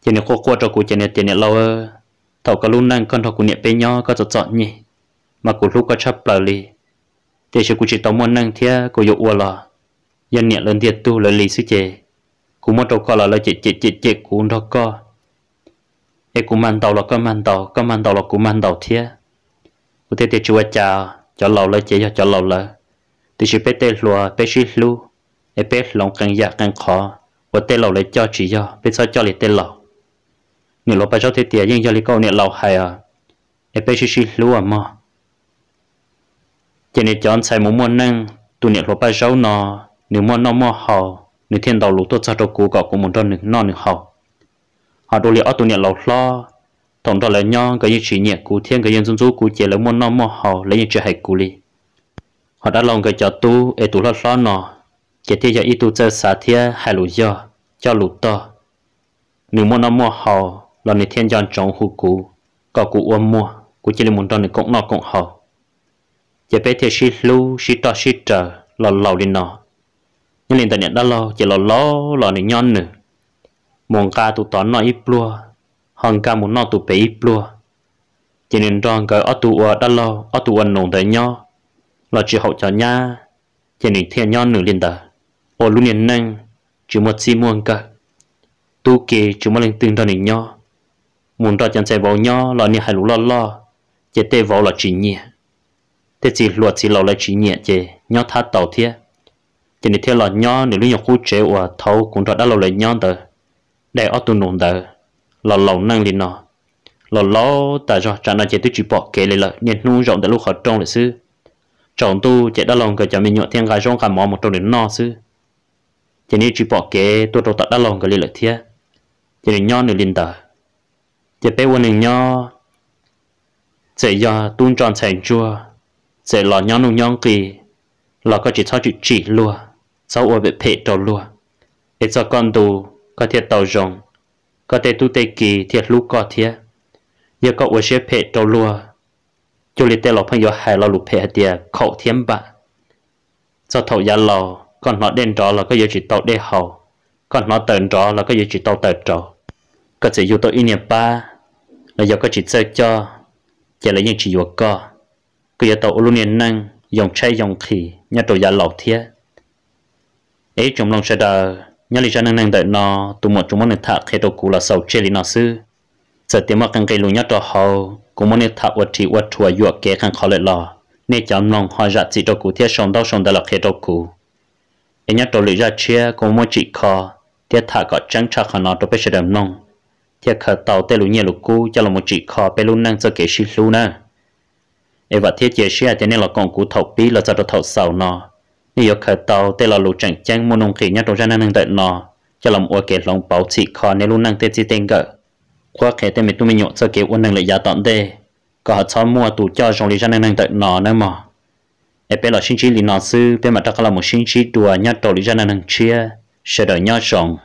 Ces nws quaj quaj rau kuv ces nws tias niam laus, thaum koj lub neej koj nrog kuv niam peb nyob koj txom txom nyem, mas kuv hlub koj tshaj plaws li. Tiam sis kuv tsis tau muaj neej thiab kuv yuav ua los yog niam lawv ntiag tug lawv li xwb ces kuv muab rau koj los lawv cem cem cem cem kuv nrog koj. Es kuv mag ntaus los koj mag ntaus, koj mag ntaus los kuv mag ntaus thiab. Kuv thiaj tias tsis ua cas, cov laus lawv ces yog cov laus lawv, tiam sis peb tej hluas peb sib hlub, es peb hloov qee yam qee qhov uas tej laus lawv coj tsis yog peb txhob coj li tej laus. Niam hluas Paj Zaub thiaj tias yeej yog li koj niam laus hais os, es peb sib sib hlub os mog. Ces nws cov ntxhais mus muaj neej, tus niam hluas Paj Zaub no, nws muaj noj muaj haus nws thiaj ntaus lus tuaj txog rau kuv kom kuv mus nrog nws noj nws haus. Ho dua li ob tug niam laus hlob, thaum nrog lawv nyob nkawd yeej tsis nyiam kuv thiab nkawd yeej ntxub ntxub kuv ces lawv muaj noj muaj haus lawv yeej tsis hais kuv li. Ho dab laug nkawd cov tub es tus hlob hlob no, ces thiaj yog ib tug txawj xav thiab hais lus yog, coj lus tog. Nws muaj noj muaj haus los nws thiaj nco ntsoov hu kuv, kom kuv ua muag kuv cia li mus nrog nws koom noj koom haus. Ces peb thiaj sib hlub sib roj sib raws los laus li no. Nyob li ntawd niam dab laug ces los laus los nws nyob nws, mus nqa tus tod noj ib pluag, ho nkag mus noj tus pem ib pluag. Ces nws nrog nkawd ob tug ua dab laug ob tug ua nus ntawd nyob los tsis haum cov nyab, ces nws thiaj nyob nws li ntawd, ua lub niag neej tsis muaj txij muaj nkawm, tub ki tsis muaj leej twg nrog nws nyob. Mus nrog cov ntxhais vauv nyob los niag hais lus loj loj, ces tej vauv los tsis nyiam, tej txiv hluas txiv laus lawv tsis nyiam ces nyob thab tau thiab. Ces nws thiaj los nyob nws lub nyuag qub tsev uas thaum kuv nrog dab laug lawv nyob ntawd, dai ob tug nus ntawd los laus neej li no. Los laus tas zog tsam no ces twb tsis pom kev li lawm, niaj hnub zaum ntawm lub qhov rooj lawm xwb. Tsaus ntuj ces dab laug nkawd cov me nyuam thiaj nqa zaub nqa mov mus rau nws noj xwb. Ces nws tsis pom kev tuaj rau tom dab laug nkawd li lawm thiab, ces nws nyob nws li ntawd. Ces peb ua neej nyob, txawm yog tub ntsuag ntxhais ntsuag, txawm los nyob nuj nyob nqis, los koj tsis txhob tsim tsim luag, txhob ua phem phem rau luag, es txog koj ntu koj thiaj tau zoo, koj tej tub tej ki thiaj hlub koj thiab. Yog koj ua siab phem rau luag, cuag li tej laus pheej yuav hais lo lus phem hais tias khaum thiab npam. Txog thaum yav laus koj hnov dej nrov los koj yuav tsis tau dej haus, koj hnov taws nrov los koj yuav tsis tau taws rauv. Koj txawm yug tau ib niag pab, los yog koj tsis txawj coj, ces lawv yeej tsis yuav koj. Koj yuav tau ua lub niag neej yoo tshaib yoo nqhis nyob rau yav laus thiab. Es ib tsoom mloog sawv daws, nyob li zaj neej neeg ntawm no, tus muam tsuas muab nws tham qhia rau kuv los xaus tseg li no xwb. Txawm tias muaj qee nqe lus nyob rau hauv kuv muab nws tham ua ris ua rhuav yuam kev qee qhov lawm los nej cov mloog ho zam txim rau kuv thiab sau ntaub sau ntawv los qhia rau kuv. Es nyob rau lwm zaj tshiab kuv muab tsim kho thiab tham kom tseeb tshaj qhov no rau peb sawv daws mloog, thiaj khaws tau tej lus nyiaj lus kub coj los mus tsim kho peb lub neej txoj kev sib hlub nawb. Es vam thiab cia siab hais tias nej los koom kuv thaum pib los txog rau thaum xaus no, nej yuav khaws tau tej lo lus tseem ceeb muaj nuj nqis nyob rau zaj neej neeg ntawm no coj los ua kev hloov pauv txhim kho nej lub neej tej txij tej nkawm, qhuab qhia tej me tub me nyuam txoj kev ua neeg lawm yav tom ntej, kom ho txhob muaj tus coj zoo li zaj neej neeg ntawm no nawb mog. Es peb los sib ntsib li no xwb, peb mam rov qab los mus sib ntsib dua nyob rau lwm zaj neej neeg tshiab. Sawv daws nyob zoo.